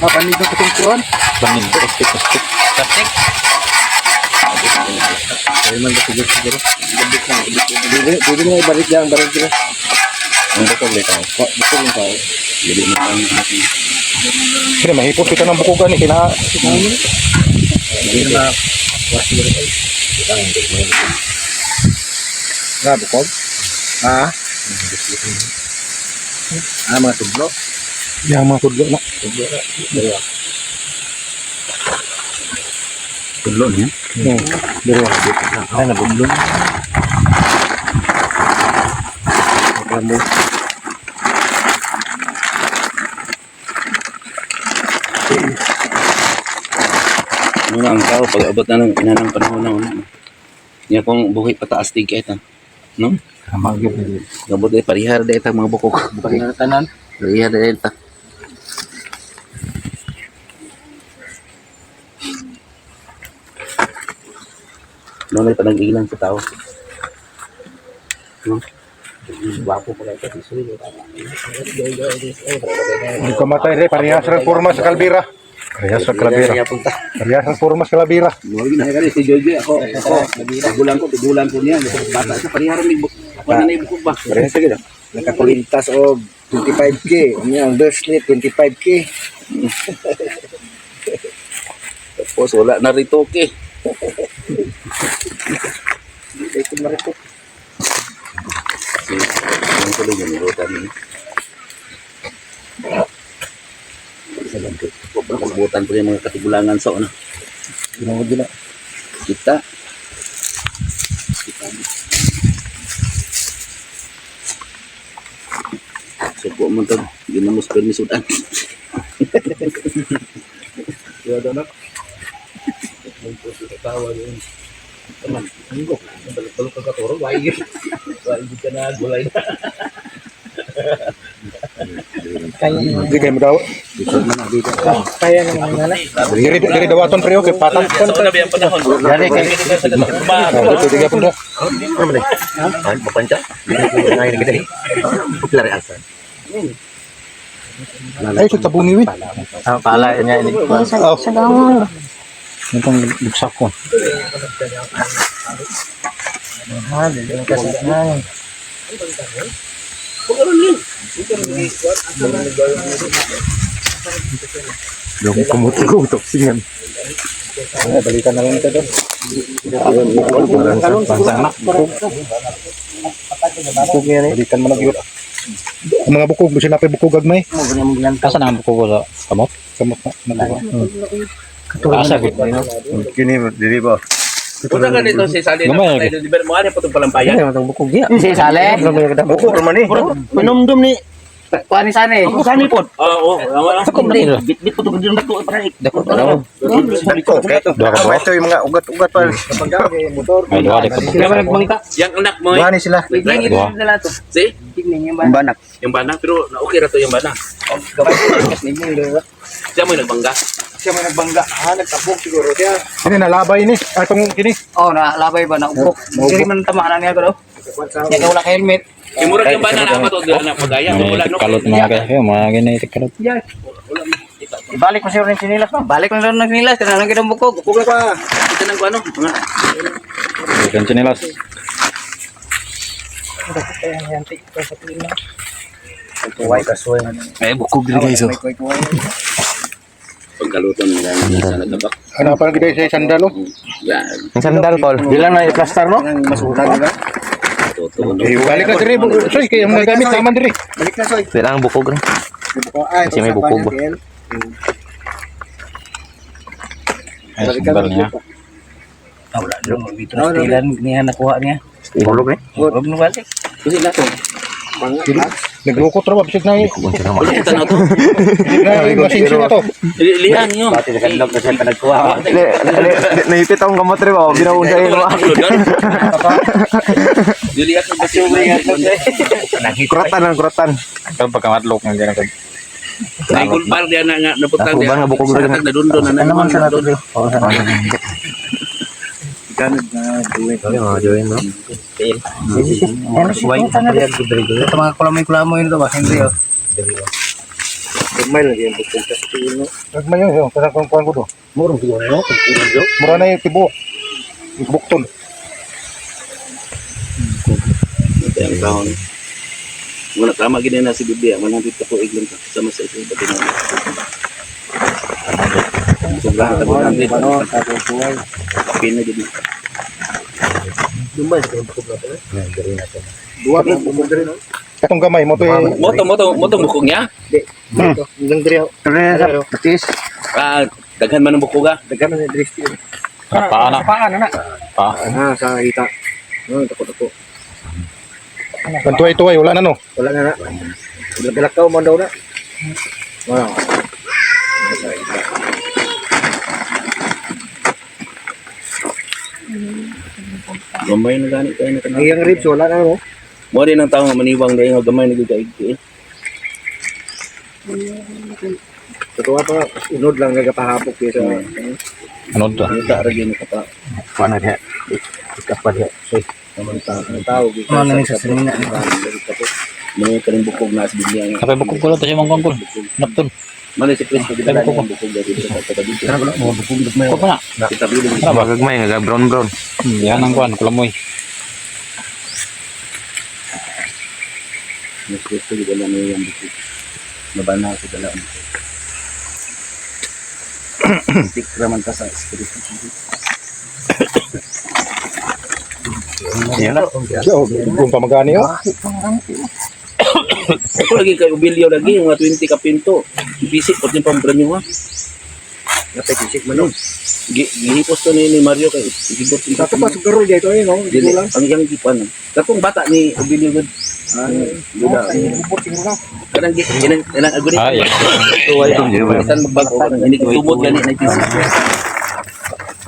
F: Ah, banig na itong kuan.
B: Banig. Plastic, plastic.
A: Plastic.
C: Kaya man siguro siguro. Pwede pwede na ibalik yan, balik sila. Ang bukog lang tao. Bukog lang tao.
A: Dili na lang natin.
F: Kini mahipos kita ng bukog ani kina.
C: Hindi na
F: Nga bukog. Ah,
C: Ah, mga tublo.
F: yang mga tudlo na.
A: Tudlo niya.
F: Diri.
A: Ay nabudlo. Ano na ang tao pag abot na ng inanang panahon na una. Niya kung buhi pataas tig kay ta. No?
F: Tama gyud.
A: Gabot ay parihar dahil ta mga bukok.
G: Parihar tanan.
A: Parihar dahil ta. No, may panag-ilan sa tao. No? Gwapo pa kayo kasi suyo.
F: Ang kamatay re parehas ra forma sa kalbira. Parehas sa kalbira. Parehas ang forma sa kalbira.
A: No, gina kani si Jojo ako ako tigulan ko niya bata sa parihar ni ako na na ibukog ba.
H: Parehas sa gid. Nakakulintas og 25K. Unya ang birth slip 25K.
A: Tapos wala na ritoke.
H: Hindi ko marito.
A: Kasi yung tuloy yung nilutan niya. Pagbutan ko yung mga katigulangan sa una.
F: Ginoo gina.
A: Kita. Suko mo to, ginamos permisudan.
F: Di kay mo daw.
E: Kaya naman nga na.
F: Diri diri dawaton pre okay patang
A: Sa una ba yung panahon?
C: Gani kay
F: Oh, dito di gyapon ra.
H: Ano man eh? Ay, papancha. Ngayon kita eh. Popular asa.
F: Ay sa tabungi wi.
B: Ah, pala niya ini.
D: Sa sa gamon.
B: Itong luksak ko.
E: Ha, dili ka sa ay.
C: Yung kumot ko toksingan.
F: Ay, balikan na lang ito doon.
B: Bansang na.
C: Bukog niya ni.
F: Balikan mo na gyud. Ang mga bukog, bisan na bukog gagmay.
B: Asa na ang buko ko sa kamot?
F: Kamot na nakuha.
B: Asa gud.
C: Kini diri ba?
A: Punta ka dito si Sally na
B: Gamay,
A: patay doon. Di ba, mukha niya patong palampayan.
G: Si Sale.
C: Bukog ra man ni.
G: Minumdum ni Kuha ni Sane. Sane po.
A: Oo, oo. Wala.
H: Bit-bit po to gid ko para.
B: Dako daw.
C: Dako kay.
B: Duha ka
C: Tama ito yung mga ugat-ugat pa.
B: May duha di ko.
G: Sila ba nagbangka?
A: Yang anak mo eh.
C: Duha ni sila.
B: Duha.
A: Si?
H: Ang banak.
A: Yung bana, pero na okay ra to yung bana. Siya mo yung nagbangga.
E: Siya may nagbangga. Ha, nagtabog siguro siya.
F: Ini nalabay ni. Ay tong kini.
G: Oh, na labay ba na ubok. Diri man tamaan niya ko daw. Niya ka wala ka helmet.
A: Yung murag yung bana na ako to na pagaya.
B: May
A: Wala no.
B: tikalot mga guys. Mga gini tikalot.
G: Ibalik mo siguro ng sinilas ba? Balik mo siguro ng sinilas kana lang gid ang bukog.
E: Bukog na pa.
A: Ito nang ano. Mga
B: Ikan chinilas.
A: Ay, bukog rin guys. Pagkaluto nila sa nagabak.
F: Ano pa gid sa sandal oh.
A: Yan.
C: Ang sandal Paul. Di lang na i-plaster no?
H: Masulan di ba?
A: Totoo. no?
F: Eh, balik na diri. Soy kay ang mga gamit naman diri.
E: Balik na soy.
C: Di lang bukog rin.
E: Ay,
C: Kasi may bukog ba?
B: Ay, sandal niya.
G: Ah, wala daw dito na stilan niya nakuha niya.
C: Hulog ni.
G: Huwag mo balik.
A: Kasi na to.
F: Naglukot ra ba bisag na
A: Wala kita na to.
F: na masinsin na to.
A: Lihan yun.
H: Pati sa kadlok na siya pa nagkuha.
C: Naipit akong kamot rin ba? Binaon sa imo.
A: Dili ako ba siya
C: Kuratan lang kuratan.
B: Ito pagkamadlok ng ganun.
A: Ay gulpar diyan na nga naputang
C: Ako ba nga bukog rin?
A: Na dundo na na.
C: Naman sa nato. Oo sa nato.
H: Mga join no.
G: Ito mga kulamoy-kulamoy nito ba? Hindi oh.
H: Gagmay lang yung bukog sa tulo.
F: Gagmay yun, kasi kung kuan ko do.
H: Murong siguro no.
F: Mura na yung tibuok. Bukton.
A: Ang taon. Wala tama gid na si Bibi, wala dito ko iglong ka sama sa ito pati na. Sobrang tago lang dito. Kapin na gid.
E: Duwa na bukog diri no.
F: Katong gamay mo to eh.
A: Moto moto moto bukog niya.
E: Hanggang diri.
C: Patis.
A: Ah, daghan man ang bukog ah.
E: Daghan na diri.
B: Paa na.
E: Paa na na.
B: Paa.
E: Ah, sa hita. Oh, dako dako.
F: Kantuay-tuay wala na no.
E: Wala na na. Galakaw man daw na. Wow. Sa hita.
A: Gamay na gani kayo na
E: Ang iyang ribs wala na no.
A: Mo din ang tao nga maniwang dahil nga gamay na gyud kaig eh.
E: Totoo pa unod lang nagapahapok kay sa
B: Ano to?
A: Yuta ra gyud ka pa.
H: Kuan na diha. Kapan diha. Soy.
E: ang tao.
G: Ano na sa sinina?
A: May kaning bukog na sa Biblia nga.
B: Kapay bukog ko lang to siya mangkong kol. Napton.
A: Mali si Kristo gidala niya ang bukog dito sa tabi dito.
B: Ko pa na.
A: Sa tabi dito.
B: Ano ba?
H: Gagmay nga brown brown.
B: Yan ang kuan, kulamoy.
A: Si Kristo gidala niya ang bukog. Mabana sa dala ang bukog. Tik raman ka sa espiritu.
H: Yan na.
F: So, kung pamagani oh.
A: Ako lagi kay Ubilyo lagi mga 20 ka pinto. Bisik po din pambranyo ha.
E: Napay kisik man no.
A: Gihipos to ni Mario kay gigot
E: Sa pa sugaro dito eh no.
A: Dili
E: Dili lang.
A: ang iyang gipan. Katong bata ni Ubilyo gud. Ah, duda.
E: Ubot siguro lang.
A: Kanang gi kanang kanang aguni.
B: Ah, yeah.
A: Bisan magbago kanang ini tumod gani na tisik.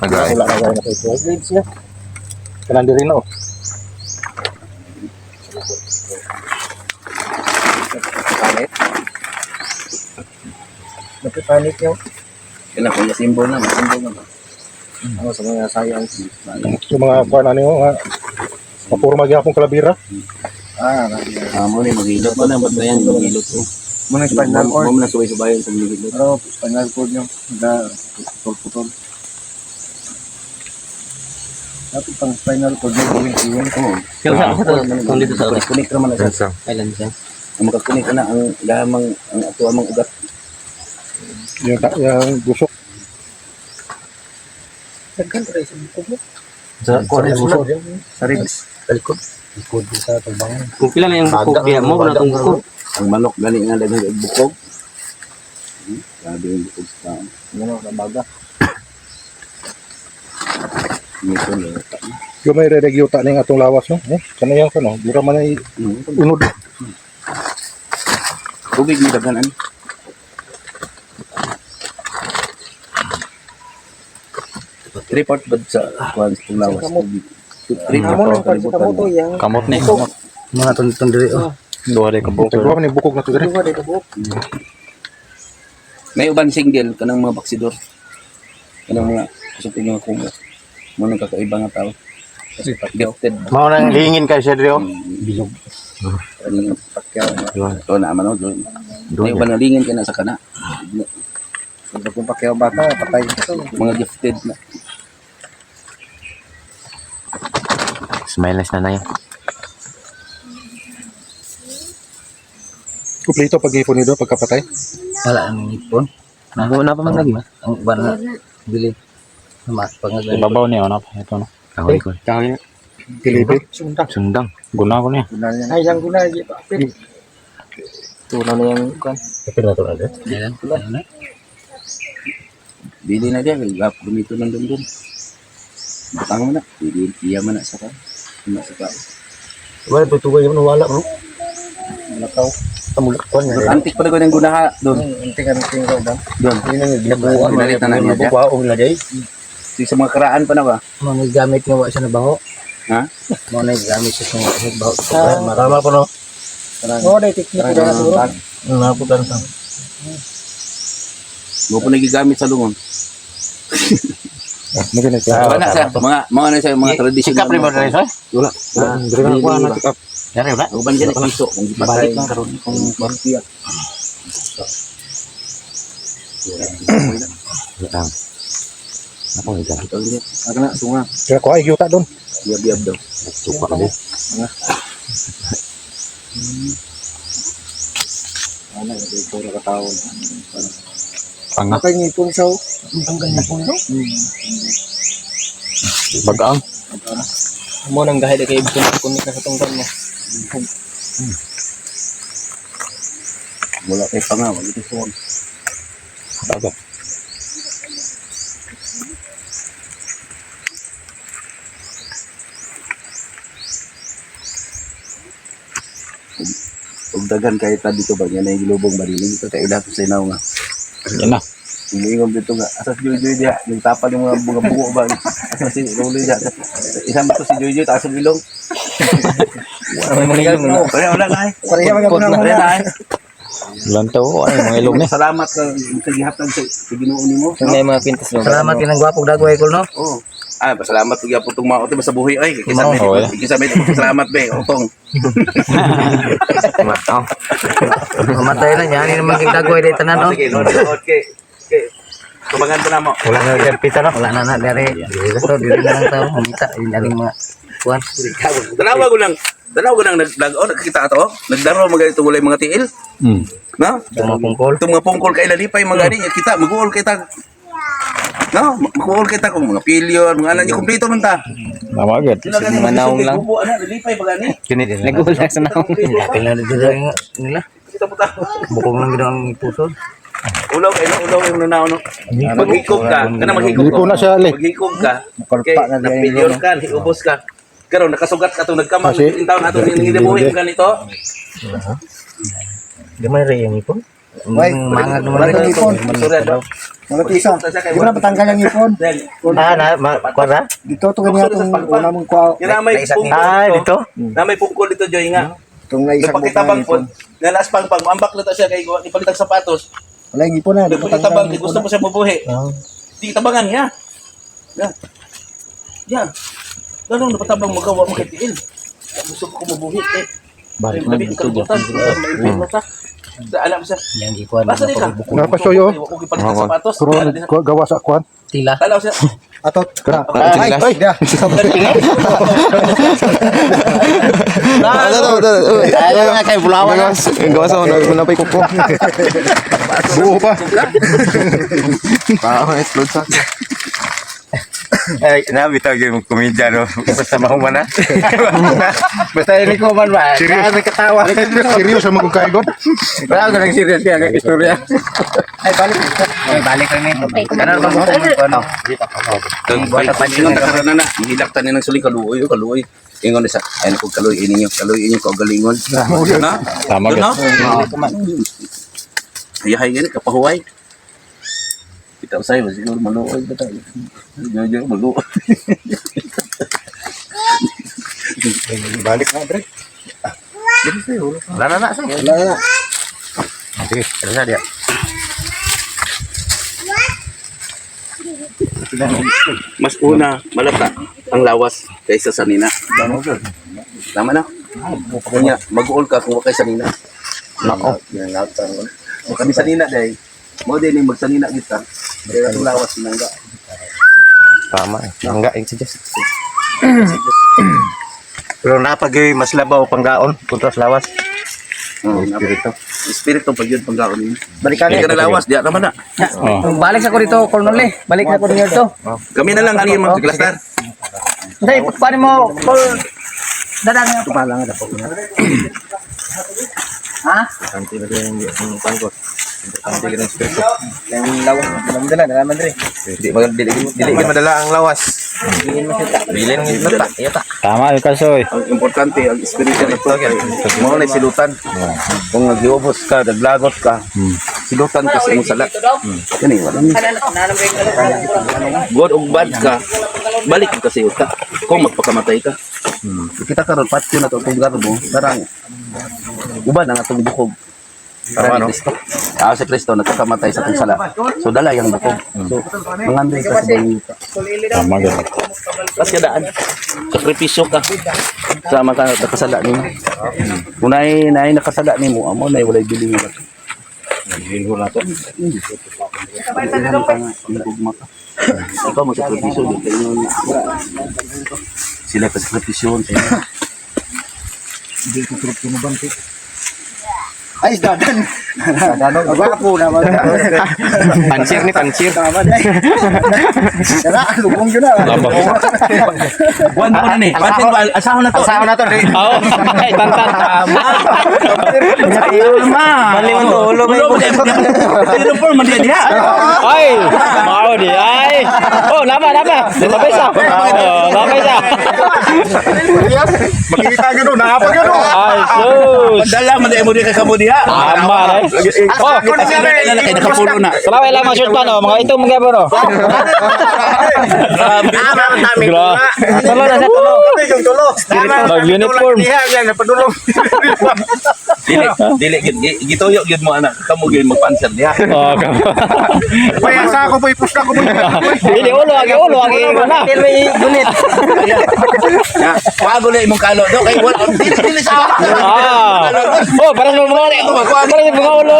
H: Agay.
F: Wala na gaya na kay
E: Ribs niya.
F: Kanang diri no.
E: Panik. Napipanik niyo.
A: Kanang kung simbol na, simbol na.
E: Ano sa mga science.
F: Yung mga kuan ano nga mapurma gyapon kalabira.
E: Ah,
A: Ah, mo ni maghilot mo na batayan maghilot ko.
E: muna spinal cord.
A: Mo na subay-subayon sa maghilot.
E: Pero spinal cord niyo. Da putol-putol. Dapat pang spinal cord niyo gawin gawin.
A: Oo.
G: Kaya sa kung dito sa oras.
A: Kunik ra man na siya.
G: Kailan siya?
A: Ang makakunik na ang lamang ang ato amang ugat.
F: Yung, yung gusok.
E: Daghan ra sa bukog mo.
H: Sa kuan na busok.
E: Sa ribs.
H: Likod. Likod sa tagbangan.
G: Kung pila na yung bukog diya mo na tong bukog.
A: Ang manok gani nga daghan og bukog. Grabe yung bukog sa tao.
E: Ano sa baga.
A: Mito ni.
F: Yung may reregyuta ning atong lawas no. Eh, kanayang kano, dira man ay unod.
A: Tubig ni daghan ani. Three part bad sa kuan sa lawas tubig. Three part
E: Amo
A: sa
E: nang sa kamoto
A: kalibutan.
E: yang
B: Kamot ni.
G: Mga tuntun diri oh.
B: Duha day ka buok.
F: Tagwa man ni bukog na to diri.
E: duha dito bukog.
A: May uban single kanang mga baksidor. Kanang mga kusog mga kumo. Mo nang kakaiba nga tao. Gifted.
H: Mao nang lingin kay siya diri oh.
A: Bilog. Ito na man oh. May uban nga lingin ka na sa kana.
E: Pag kung pakyaw bata patay ito.
A: Mga gifted na.
H: Smile na nanay.
F: Kumpleto pag ipon ni do pagkapatay.
G: Wala ang ipon. Nakuha na pa man lagi ba? Ang uban na bili. Mas pangag
B: Ibabaw niya ano ito no.
H: Kahoy ko.
F: Dilibi.
E: Sundang.
H: Sundang.
B: Guna ko niya.
E: Guna niya. Ay lang guna gi pa.
G: Tunaw na yung kuan.
H: Kapil na to na
G: Ayan. Ano na?
A: Dili na diya, kay gap gumito ng dundun. Butang mo na, dili iya man na sa ka. Na sa ka.
H: Wala tutugoy man wala bro.
E: Lakaw.
H: Tamulak kuan nga.
A: Antik pa na ng gunaha doon.
E: Anting anting ko ba?
A: Doon.
H: Ini nang ginabuan.
A: Dinalit na niya diya.
H: Buwaong lagay.
A: Sa mga karaan pa na ba?
G: Mga gamit nga wa siya nabaho.
A: Ha?
G: Mga naggamit siya sa baho.
H: Tama po no.
E: Oh, dai teknik ko na siguro.
H: Naputan sa.
A: Mo po nagigamit sa lungon.
F: Ah, mo gani ka.
A: Wala sa mga mga na sa mga traditional.
H: Sikap rin ba diri sir?
A: Wala.
F: Diri na kuan na pick up.
H: Diri wala.
A: Uban dyan piso kung gipatay.
G: Balik lang karon kung kuan.
H: Ang. Ako ikaw.
E: Aga na sunga.
F: Kaya ko ay yuta doon.
A: Biyab-biyab daw.
H: Suka ka
E: Ana dito ra ka taon.
B: Panga.
E: Kay ngipon sa.
G: Ang ganyan no?
B: Bagaang.
G: Mo nang gahi kay bisan kunik na sa tungkol mo.
A: Wala kay panga, wala kay suwag.
B: Tago.
A: Daghan kay ta dito ba nga nahilubong ba dili dito kay ilah sa inaw nga.
B: Yan na.
A: Ingon dito nga asa si Joy Joy diha, nagtapal yung mga bugo ba. Asa si Rolo diha. Isang bato si Joy Joy taas ang ilong.
G: May mga ilong na.
A: Wala wala na eh.
E: Pareha mga
A: Wala na eh.
B: Lantaw ay mga ilong ni.
A: Salamat ka sa gihatag sa Ginoo nimo.
G: May mga pintas no. Salamat kinang gwapo dagway kol no.
A: Oo. Ah, pasalamat pag gyapon tong mga sa buhi ay. Kisa may
B: Oo, eh.
A: kisa may salamat be, utong.
G: Mamatay na niya ni naman kay dagway dai tanan no.
A: Sige, Lord, Lord, kay kay tubangan ko na mo.
G: Wala na dyan pita no. Wala na na dari. So diri na lang tao humita yung aling mga kuan.
A: Dalawa ko lang. Dalawa ko lang nag oh, nakakita ato. Naglaro mga ganito walay mga tiil. No?
G: Mga pungkol.
A: Itong mga pungkol kay lalipay mga gani kita maguol kita. No, maguol kita kung mga pilyon, mga anan niyo kumpleto man ta.
B: Tama agad.
A: Sila gani
G: Mga naong lang.
A: Bubo ana lalipay ba gani?
G: Nagulat sa naong. Lapil na dito nila.
A: Kita po ta.
G: Bukong lang gid ang pusod.
A: Ulaw kay no, ulaw yung nanaw no. Maghikog ka, kana maghikog.
F: Dili po na siya, Ali.
A: Maghikog ka. Kay
E: Makalpa na diyan yung
A: napilyon ka, hiubos ka. Karon nakasugat ka tong nagkamang
F: Kasi-
A: in taon ato ning gibuhi mo ganito.
G: Di man rin yung ipon.
E: Way,
G: Mangag naman
E: wala kang ipon.
A: Sorry, no?
E: Mga tisa. Di ba na patanggal ang ipon?
G: Ah, na, ma, kuan ra?
E: Dito to kanya itong una mong kuha.
A: Yan na may pungkol
G: Ah, dito?
A: Na may pungkol dito Joy nga.
E: Itong naisang buhok na
A: Nagpakitabang
E: ipon.
A: po. Nalas pang pang ambak na ta siya kay ipalit ang sapatos.
E: Wala yung ipon na. Di patanggal
A: Nagpakitabang
E: ang
A: kay
E: ipon
A: gusto
E: na.
A: mo siya mabuhi. Di tabangan niya. Ya. Ya. Ganun napatabang magawa mo kay tiil. Gusto ko mabuhi eh. Balik na dito. Sa alam siya.
G: Yang gikuan.
A: Basta di ka.
F: Napasuyo.
A: Wa ko gipalit ang sapatos.
F: Pero gawa sa kuan.
G: Tila.
A: Talaw siya.
E: Atot.
F: Kana.
E: Ay, ay, ya.
C: Ay, nga kay bulawan.
H: Gawas ako, napay kuko.
F: Buo pa.
H: Parang explode sa
C: Ay, nabitaw gyud mo komedya no. Basta mahuman na. Basta ini ko man ba.
F: Serious.
C: Kaya katawa.
F: Serious ang mga kaigon.
C: Wala ko nang serious kaya ang istorya.
E: Ay, balik.
G: Ay, balik rin eh. Kanon bang ano?
A: Ingon ta karon na, mahilak ta ni ng suling kaluoy, oh, kaluoy. Ingon ni sa, ay nako kaluoy ninyo, kaluoy inyo kaugalingon. Na?
B: Tama
A: Doon,
B: gid.
A: no? Ayahay gani kapahuway. Kita usay ba siguro maluoy ba tayo. Jojo maluoy.
F: Balik na, Dre.
C: Wala na na.
E: Wala na.
C: Sige, tara na diya.
A: Mas una malata ang lawas kaysa sa nina. Tama na. Kunya, mag-uol ka kung wa kay sanina. Nako. Kami sanina day. Mo din yung magsanina kita. Kaya ang lawas sinangga.
C: Tama eh. Mangga yung suggest. Pero napag mas labaw panggaon kontra sa lawas.
A: Espiritu. Espiritu pag yun panggaon ninyo.
E: Balikan
A: Kaya ka na lawas, diya naman na.
B: Oh.
G: Balik sa ko dito, Colonel eh. Balik sa ko dito.
A: Kami na lang ani mga klastar.
G: Hindi, paano mo, Col... Dadang nga.
E: Pala nga dapat.
G: Ha?
C: Importante ba din yung pangko? Importante gyud ang espiritu.
G: Yung lawas, alam dala, dala man dre.
C: Di mag dili dili gyud madala ang lawas. Bilin ng lata. Iya ta.
B: Tama yung kasoy.
A: Ang importante ang espiritu na to. Mao na silutan. Kung nagiubos ka, naglagot ka, silutan ka sa imong sala. Kani wala ni. Good ug bad ka, balik ka sa yuta. Kung magpakamatay ka. Kita karon patyo na to itong garbo, parang uban ang atong bukog. Para ni Kristo. Ah, si Kristo nagkakamatay sa atong sala. So dala yang bukog. So mangandoy ka sa buong yuta.
B: Tama gid.
A: Tapos kadaan, sakripisyo ka sa mga nakasala nimo. Kung naay naay nakasala nimo, amo nay walay bilin nga bato. Ilhan ka nga, gugma ka. Ikaw mo sakripisyo di kayo. Sila pa sakripisyo sa inyo.
E: Ay, dadan. Dadan. Gwapo na.
C: Pansir ni pansir.
E: Tama na. Dara, lubong yun na.
B: Labo.
A: Buwan ko na ni. Pansin ba asaho na to.
C: Asawa na to.
G: Oo, ay, tantan. Tama.
A: Tama.
G: Bali man to, ulo may
A: Ulo mo. Pero man diha.
B: Ay, mao Oh, di ay. Oh, nama nama. Sabay sa. Oh, sabay sa.
F: Makikita gano'n, naapa gano'n.
B: Ay, sus.
A: Padala man mo di ka kamo diha.
B: Tama eh. Oh,
A: Kasi na kay nakapulo na.
B: salamat lang mga short man oh. Mga ito mga bro.
A: Grabe.
B: Grabe.
G: Tulo na sa tulo.
B: Nag-uniform.
A: Dili dili gid gituyo gid mo anak kamo gid magpanser diha.
B: Oh, kamo.
F: Kaya sa ako po, ipusta ko po.
B: Dili ulo agi ulo agi na.
G: May gunit.
A: Wago na imong kalo do kay wala dili dili sa.
B: Ah. Oh, para sa mga para sa mga ulo.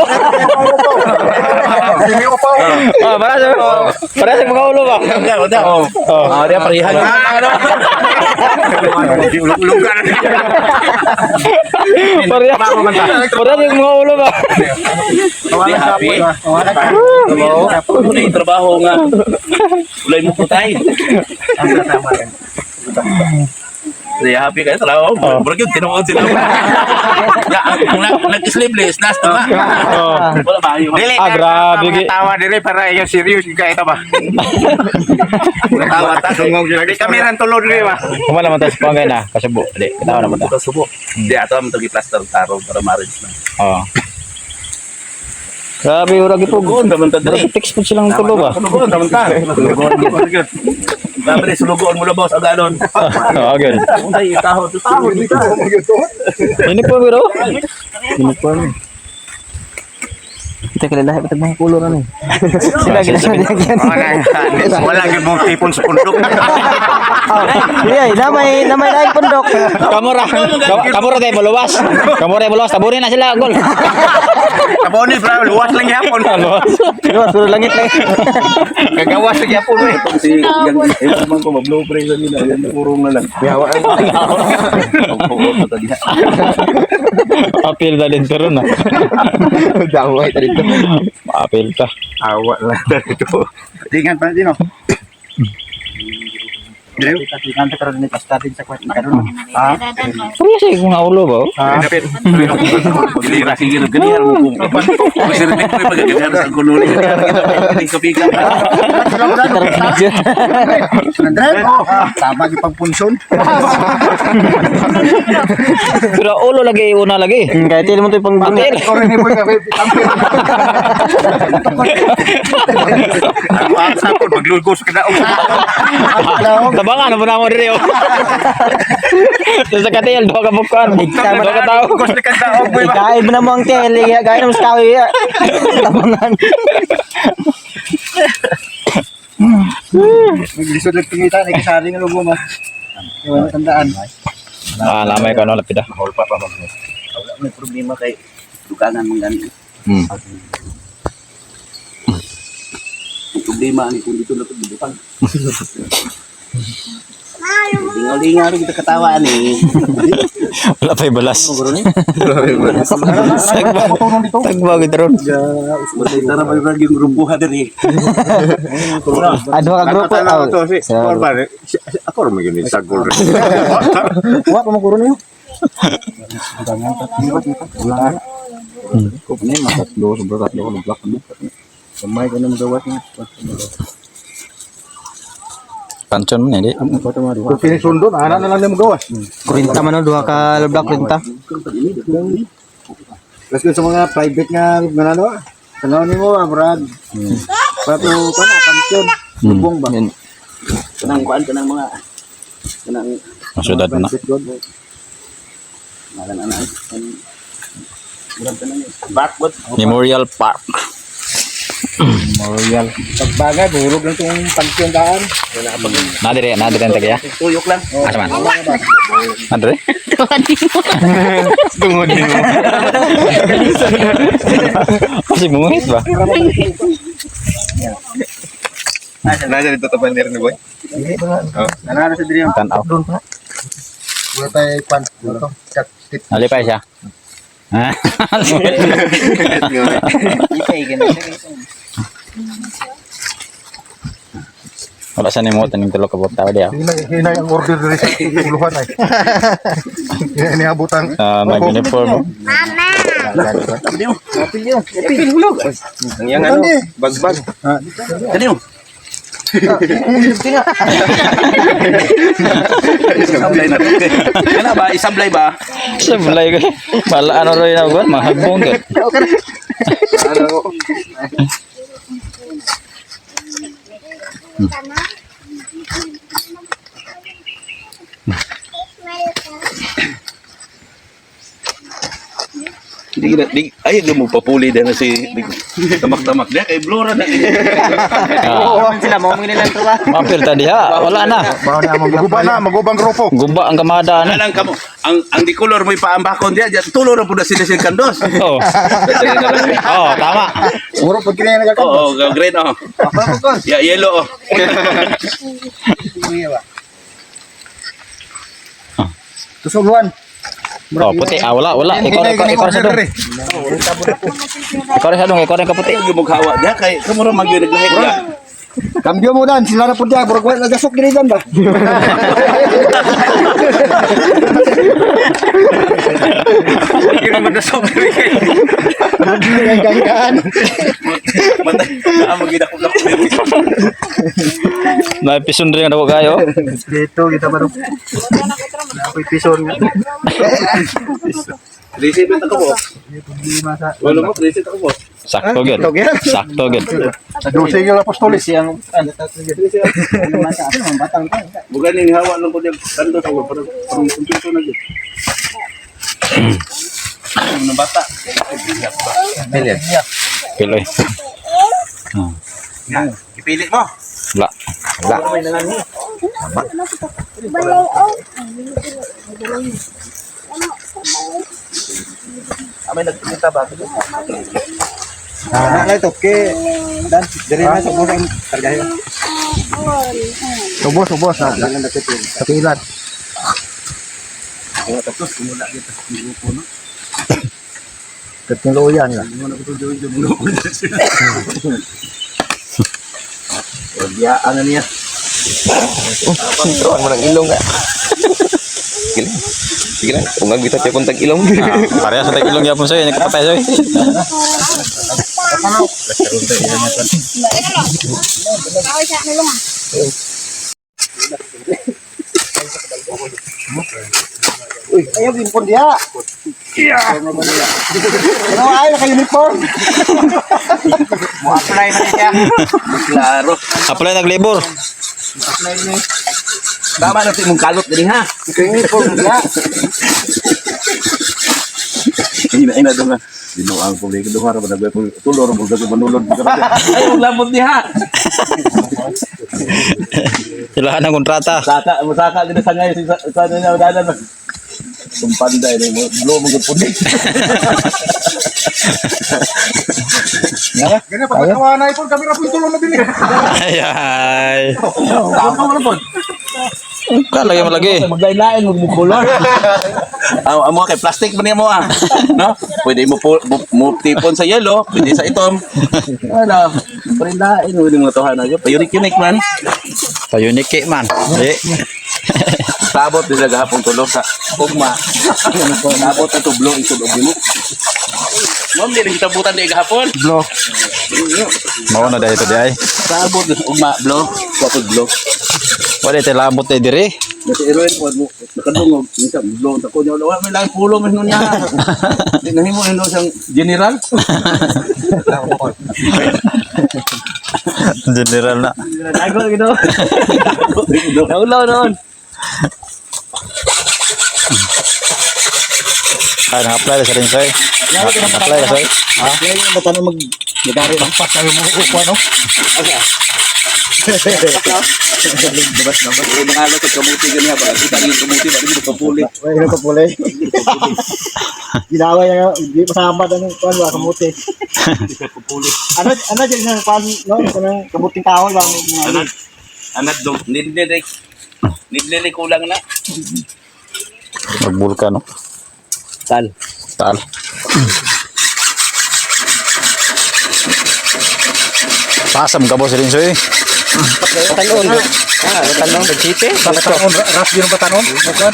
F: Hindi ko pa.
B: Ah, para sa mga ulo ba?
A: Oh.
B: Oh.
A: Ah, diha parehan.
B: Pareha. Pareha yung mga ulo ba?
A: Di happy. Wala yung trabaho nga. Ulay mo putay. Di happy kayo trabaho. Murag yun, tinuod sila. Ya, ang nag-sleeveless, nasta ba?
B: Oh.
A: Wala ba?
H: Dili
B: Ah, grabe, gi.
H: Tawa dire para ikaw serious ka ito ba.
A: Tawa ta.
H: Di kami ran tulo dire ba.
B: Kumala man tayo sa pangay na. Kasubo. Di, katawa naman ta.
A: Kasubo. Di ato ang tagi plaster taro para marriage na.
B: Oo. Grabe, ura gito.
A: Sulugoon naman ta diri.
B: Grabe, text po silang tulo ba?
A: Sulugoon naman ta. Grabe, sulugoon mo na boss agalon.
B: Oo, good.
A: Ay, taho. Taho dito.
B: Uniform bro. Uniform.
G: Kita kala lahat mga kulo na ni. Sila gila sila yan.
H: Wala gyud mong tipon sa pundok.
G: Iya, namay namay laing pundok.
B: Kamura. Kamura tayo maluwas. Kamura tayo maluwas. Tabunin na sila. Gol.
H: Taboni bro, luwas lang gyapon.
B: Maluwas.
G: Luwas puro langit lang.
H: Gagawas lang gyapon eh.
A: Si yang yung man ko ma-blow pray sa nila, yan purong na lang. Pagpugo pa diha.
B: Apil na din pero na.
C: Daway ta dito.
B: Apil ta.
H: Awa lang dito.
F: Ringan pa din, oh.
C: Tingnan ta karon ni pasta din sa kwat karon.
D: Ah.
B: Pareha siya yung mga ulo ba? oh?
A: Dili ra sige ganihan mo kung. Kung sir ko pagganihan sa kululi. Kapiga.
F: Andre, oh, tama yung pagpunson.
B: Pero ulo lagi una lagi.
G: Kaya til mo to pang
B: Apil.
F: Ikaw rin boy, kape.
H: Ako ang sakon maglugos ka na.
B: Tabangan na po na mo diri oh. Sa katil, duha ka bukan. Duha ka tao.
H: Lugos na ka daog boy ba.
G: Ikain mo na mo ang tel, gaya mo sa kawi. Tabangan.
E: Naglisod lang tingita, nagkasari nga lugo ma. Iwan tandaan.
B: Ah, lamay ko no lapid ah.
A: Wala may problema kay dugangan man gani. Ang problema ni kung dito na ito butang. Lingaw-lingaw rin kita katawaan eh.
B: Wala pa'y balas. Tagba gid ron.
A: Tara ba yung rumbuha diri.
G: Ano ka grupo?
H: Tanaw to si. Ako ra man gyud ni sagol.
C: Wa pa mo kuro niyo. Ko ni matatlo, sobra tatlo ko nag-block mo. Kamay ko nang gawas niya.
B: Pansyon man hindi.
F: Kung pinisundon, anak na lang nimo gawas.
G: Kurinta man no, duha ka black kurinta.
E: Tapos kung sa mga private nga manalo, tanaw nimo ah, murag. Pato pa na pansyon. Lubong ba?
A: Kanang kuan kanang mga kanang
B: Ang syudad na.
E: Private god.
A: ngalan ana. Murag kanang backward.
B: Memorial Park.
C: Memorial.
E: Pagbagay, buhurog lang tong pansyon daan.
B: Nadire, nadire ang tagaya.
A: Tuyok lang.
B: Asa man? Nadire?
D: Tuwan mo.
B: Tungod nimo. Kasi mungit ba?
C: Nasa dito to banner ni boy.
E: Nanalo sa diri.
B: Tanaw.
E: Wala tayo kwan. Ito, cut tip.
B: Nalipay siya. Ha? Wala sa nimo taning tulo ka buok tao diya.
F: Hinay, hinay ang order diri sa uluhan ay. Hinay niabot ang
B: Ah, nag-uniform.
C: Ang yang ano, bagbag.
A: Kani mo. Isablay na. Kana ba isablay ba?
B: Sablay ko. Bala ano rin ako, mahagbong ka.
A: Di na di ay di mo papuli din na si tamak-tamak dia kay Blora na.
B: Ah,
G: Sila mo nila ba?
B: mapilta diha, wala na.
F: Maguba na, magubang grupo.
B: Guba ang kamada na.
A: Alang kamo ang ang di color mo ipaambakon dia, diya tulo ra pud na sila sila kandos.
B: Oh. Oh, tama.
E: Muro pag kini nagaka.
A: Oo, oh, green oh. Ya yellow oh.
E: Tusuluan.
B: Oh, puti. Ah, wala, wala. Ikaw, ikaw, ikaw sa dong. Ikaw rin sa dong, ikaw rin kaputi.
A: Ay gimughawa dia kay kamo ra magyud naglahi dia.
E: Kambyo mo dan sila na pud dia murag wala nagasok diri dan ba. Ganggaan.
A: Matay na magyud ako lako.
B: Naipison rin ako kayo.
C: Dito kita ba? Ako'y pison nga.
A: Receipt ako po. Wala mo receipt ako po.
B: Sakto gid. Sakto gid.
F: Dose yung apostolis.
A: Bukan ni hawa lang ko diya kandos ako para parang kumpleto na gyud. Ano bata?
B: Piloy.
A: Ipili mo.
B: Wala.
A: Amay nagpinta ba?
C: Ah, na ito ke dan diri na sa burang kargahin.
E: Ubos, ubos na. Kapilan.
A: Tapos kumula kita sa grupo no.
E: Kating luya nila.
A: Mo na ko join join grupo. Dia ano niya?
H: Turuan mo ng ilong ka. Sige lang. Sige lang. Ungag bitat yapon tag ilong.
B: Ah, pareha sa tag-ilong yapon sa'yo, nagkapatay sa'yo.
E: Uy, ayaw uniform diha. Ano ay naka-uniform?
G: Mo apply man siya.
A: Klaro.
B: Apply naglibor.
A: Tama na sa imong kalot diri ha.
E: Naka-uniform diha.
A: Ina ina do nga. Binuang ko lagi duha ra ba nagay tulo ra mo manulod. Ay ug labot diha.
B: Sila ng kontrata.
A: Saka mo saka gid sa ngay sa sa niya dalan. Tumpanday ni mo blow mo gud pud.
F: Ganyan, pag nakawa na ipon, kami ra po yung tulong na bili.
B: Ay, ay. Ka lagi mo lagi.
A: Maglain-lain mo color. Ang amo kay plastic man niya mo ah. No? Pwede mo po, mo tipon sa yellow, pwede sa itom. Ano? Pwede mo mga tuhan na. Payunik-unik man.
B: Payuniki man. Di.
A: Sabot nila gahapon tulog sa ugma. Sabot na to blow isod og mo. Mom, di rin kita butan di gahapon.
C: Blo.
B: Mao na dahil ito di ay.
A: Sabot ugma blow, wapod blow.
B: Wala ito labot ay diri.
A: Kasi Erwin po mo nakadungog minsan blow ta ko niya wala may lang pulo man niya. Di nahimo hino siyang general.
B: General na.
G: Dago gino. Naulaw noon.
B: Ay, naka-apply na sa rin sa'yo. Naka-apply na sa'yo.
E: Ha? Ba't ano mag Nagari lang pa tayo mo upo no?
A: Labas labas. Pero mga alat kamuti ganyan ba? Kita yung kamuti ba di kapuli.
E: Wala ka puli. Ginawa niya, hindi pasama ano, kuan ba kamuti. Ano ano dyan sa kuan no, kanang kamuting kahoy ba mga
A: Anad anad dong nidlili nidlili kulang na.
B: Magbulka no.
G: Tal.
B: Tal. Pasam ka boss rin sa'yo.
G: Talon. Ah, talon nagchite.
F: Batanon, ras yun ang batanon. Bukan.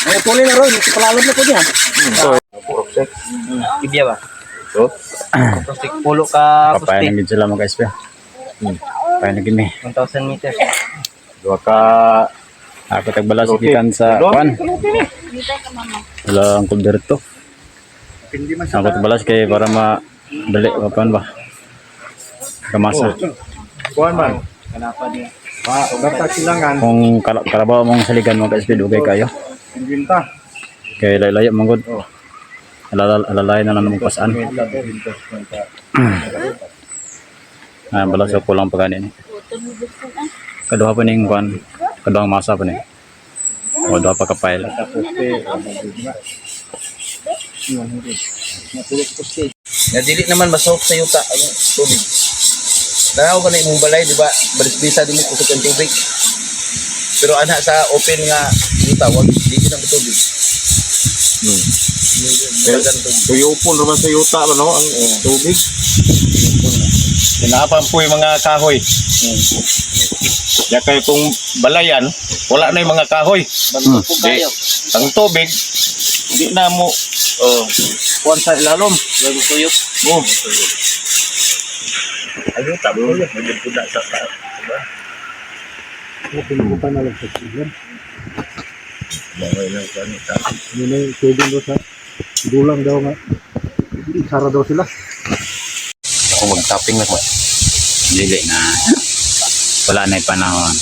E: Ay puli na ron, palalom na po niya.
G: Ibya ba? Plastic pulo ka
B: Papayan
G: plastic.
B: ng sila mga SP. Kaya na gimi.
G: 1,000 meters.
B: Duha ka ako tagbalas gikan sa kwan. Wala ang kuberto. Ako tagbalas kay para ma dali kuan ba. Kamasa.
F: Kuan man. Basta kilangan.
B: Kung karabaw mong saligan mga ka-SP dugay kayo.
F: Invinta.
B: Kay layo man gud. Alalay na lang mong pasaan. Ah, balas ko kulang pa ganin. Kaduha pa ning kuan, kaduhang masa pa ni. O duha pa ka pile.
A: Nga dili naman masok sa yuta ang tubig. Nanaw ka na imong balay, di ba? Balisbisa di mo kusog ang tubig. Pero ana sa open nga yuta, wag dili na mo tubig. Pero
F: Tuyupon naman sa yuta ano ang tubig.
I: Tinapan po yung mga kahoy. Ya kay kung balayan, wala na yung mga kahoy. Di, ang tubig, di na mo
A: Oh,
I: kuan sa ilalom.
A: tuyok.
I: Oh,
A: Ang yuta mo, magpud na sa diba?
F: Pinukutan na lang sa silan. Yun na yung tubig daw sa dulang daw nga. Isara daw sila.
H: Ako mag-topping na ko.
B: Dili na. Wala na yung panahon.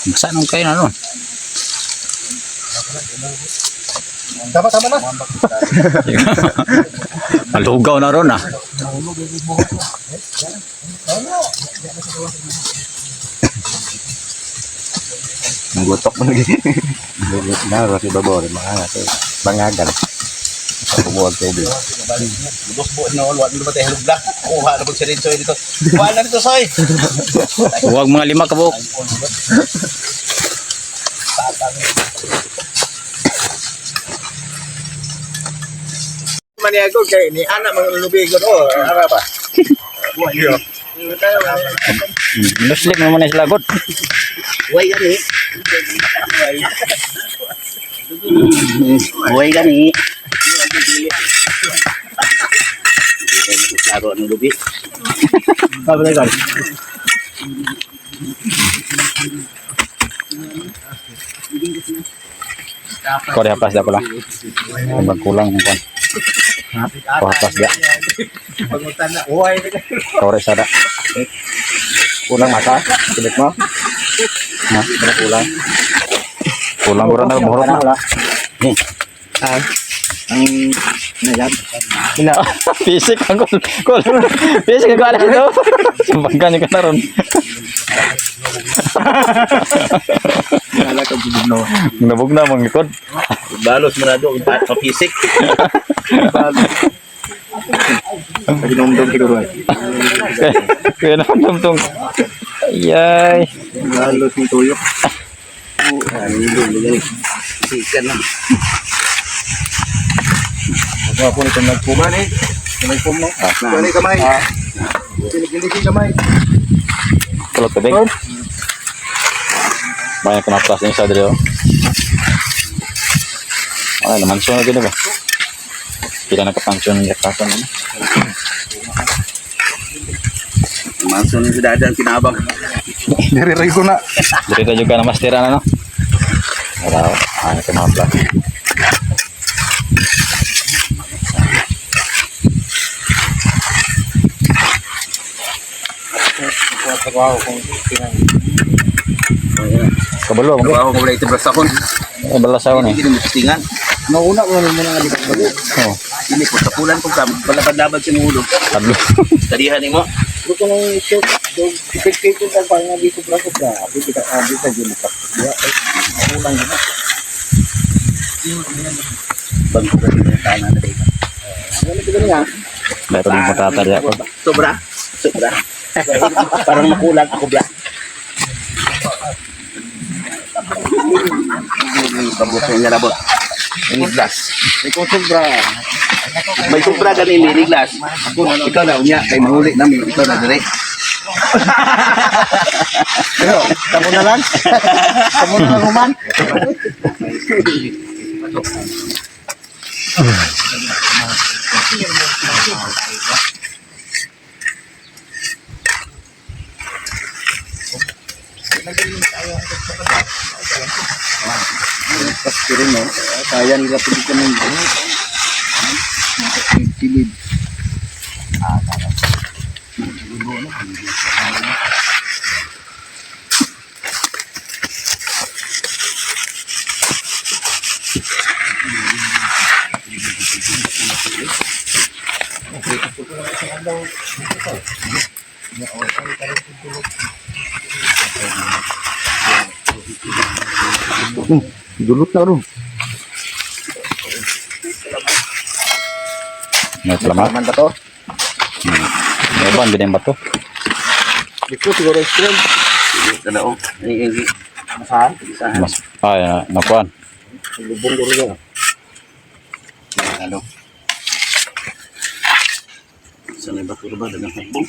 B: Basta nung kayo na nun.
F: Tama, tama na.
B: Malugaw na ron ah.
H: Ang gutok mo lagi. Na kasi babo rin mga nato. Bangagan. Sa kumuha tubig.
A: Dos buwan na wala na ba tayo halubla? Kuha na pag si Renzo dito. Kuha na dito, Soy!
B: Huwag mga lima kabuok.
E: Maniago kay ni anak mga lubigon oh, ara ba.
B: Muslim naman na sila god.
A: Huwag gani. Huwag gani. Laro ng lubi.
B: Kau dihaplas dah pala. Tambah kulang kuan. Kau haplas dia. Kau resa dah.
C: Kulang masa. Tubig mo.
B: Ha?
C: Kulang.
B: Kulang kurang na buhorot na. Fisik ang kol. Kol. Fisik ang alas ito. Sumbagan niyo ka na ron. Nabog na mga likod.
A: Balos mo na doon. Papisik.
C: Ginomdom siguro ay.
B: Kaya naman tumtong. Ayay.
C: Halos ng tuyok.
A: Sikan na.
C: Gwapo nito nagpuma ni. Nagpum no.
E: Kuha kamay. Kilig-kilig kamay.
B: Kulot tubig. Banyak kena plas ni sa dito. Ay, naman siya gini ba? Pila nakapansyon ng yakasan ano?
A: Manso ni si Dada ang kinabang.
F: Nire ko na.
B: Dito juga na mastira na no? Wala. Ay, kena plas. Kabalo, mga
A: Trabaho ko wala ito brasakon.
B: balas ako ni.
A: Hindi mo tingan.
E: Nauna ko na muna nga dito.
B: Oh,
A: Hindi ko tapulan ko kam. Palabad-labad sa ulo.
B: tablo.
A: Tadihan nimo.
E: Gusto ko nang ito, dog, ipit-pit ko pa nga dito pra ko pra. Abi kita abi sa gino pa. Diya, ay, kulang yun.
A: Bangko ka din ang tanan na dito.
E: Ano ito ganyan?
B: Meron yung kontrata diya ko.
A: Sobra. Sobra. Parang makulang ako bla. Kabot sa labot. Ini glass.
E: May sobra.
A: May sobra gani ni glass. Ikaw na unya kay mahuli nami ikaw na dire.
E: Pero, kamo na lang. Kamo na lang human.
H: Kaya nila pwede kami. Silid. Dulot na ron.
B: May salamat.
E: Man ba to?
B: May ban gid bato.
E: Dito siguro extreme.
A: Dalaw. Ay, ay,
E: Masahan?
B: Mas ay nakuan.
E: Lubong ko rin.
A: Halo. Sa may bato ba dagang hagbong?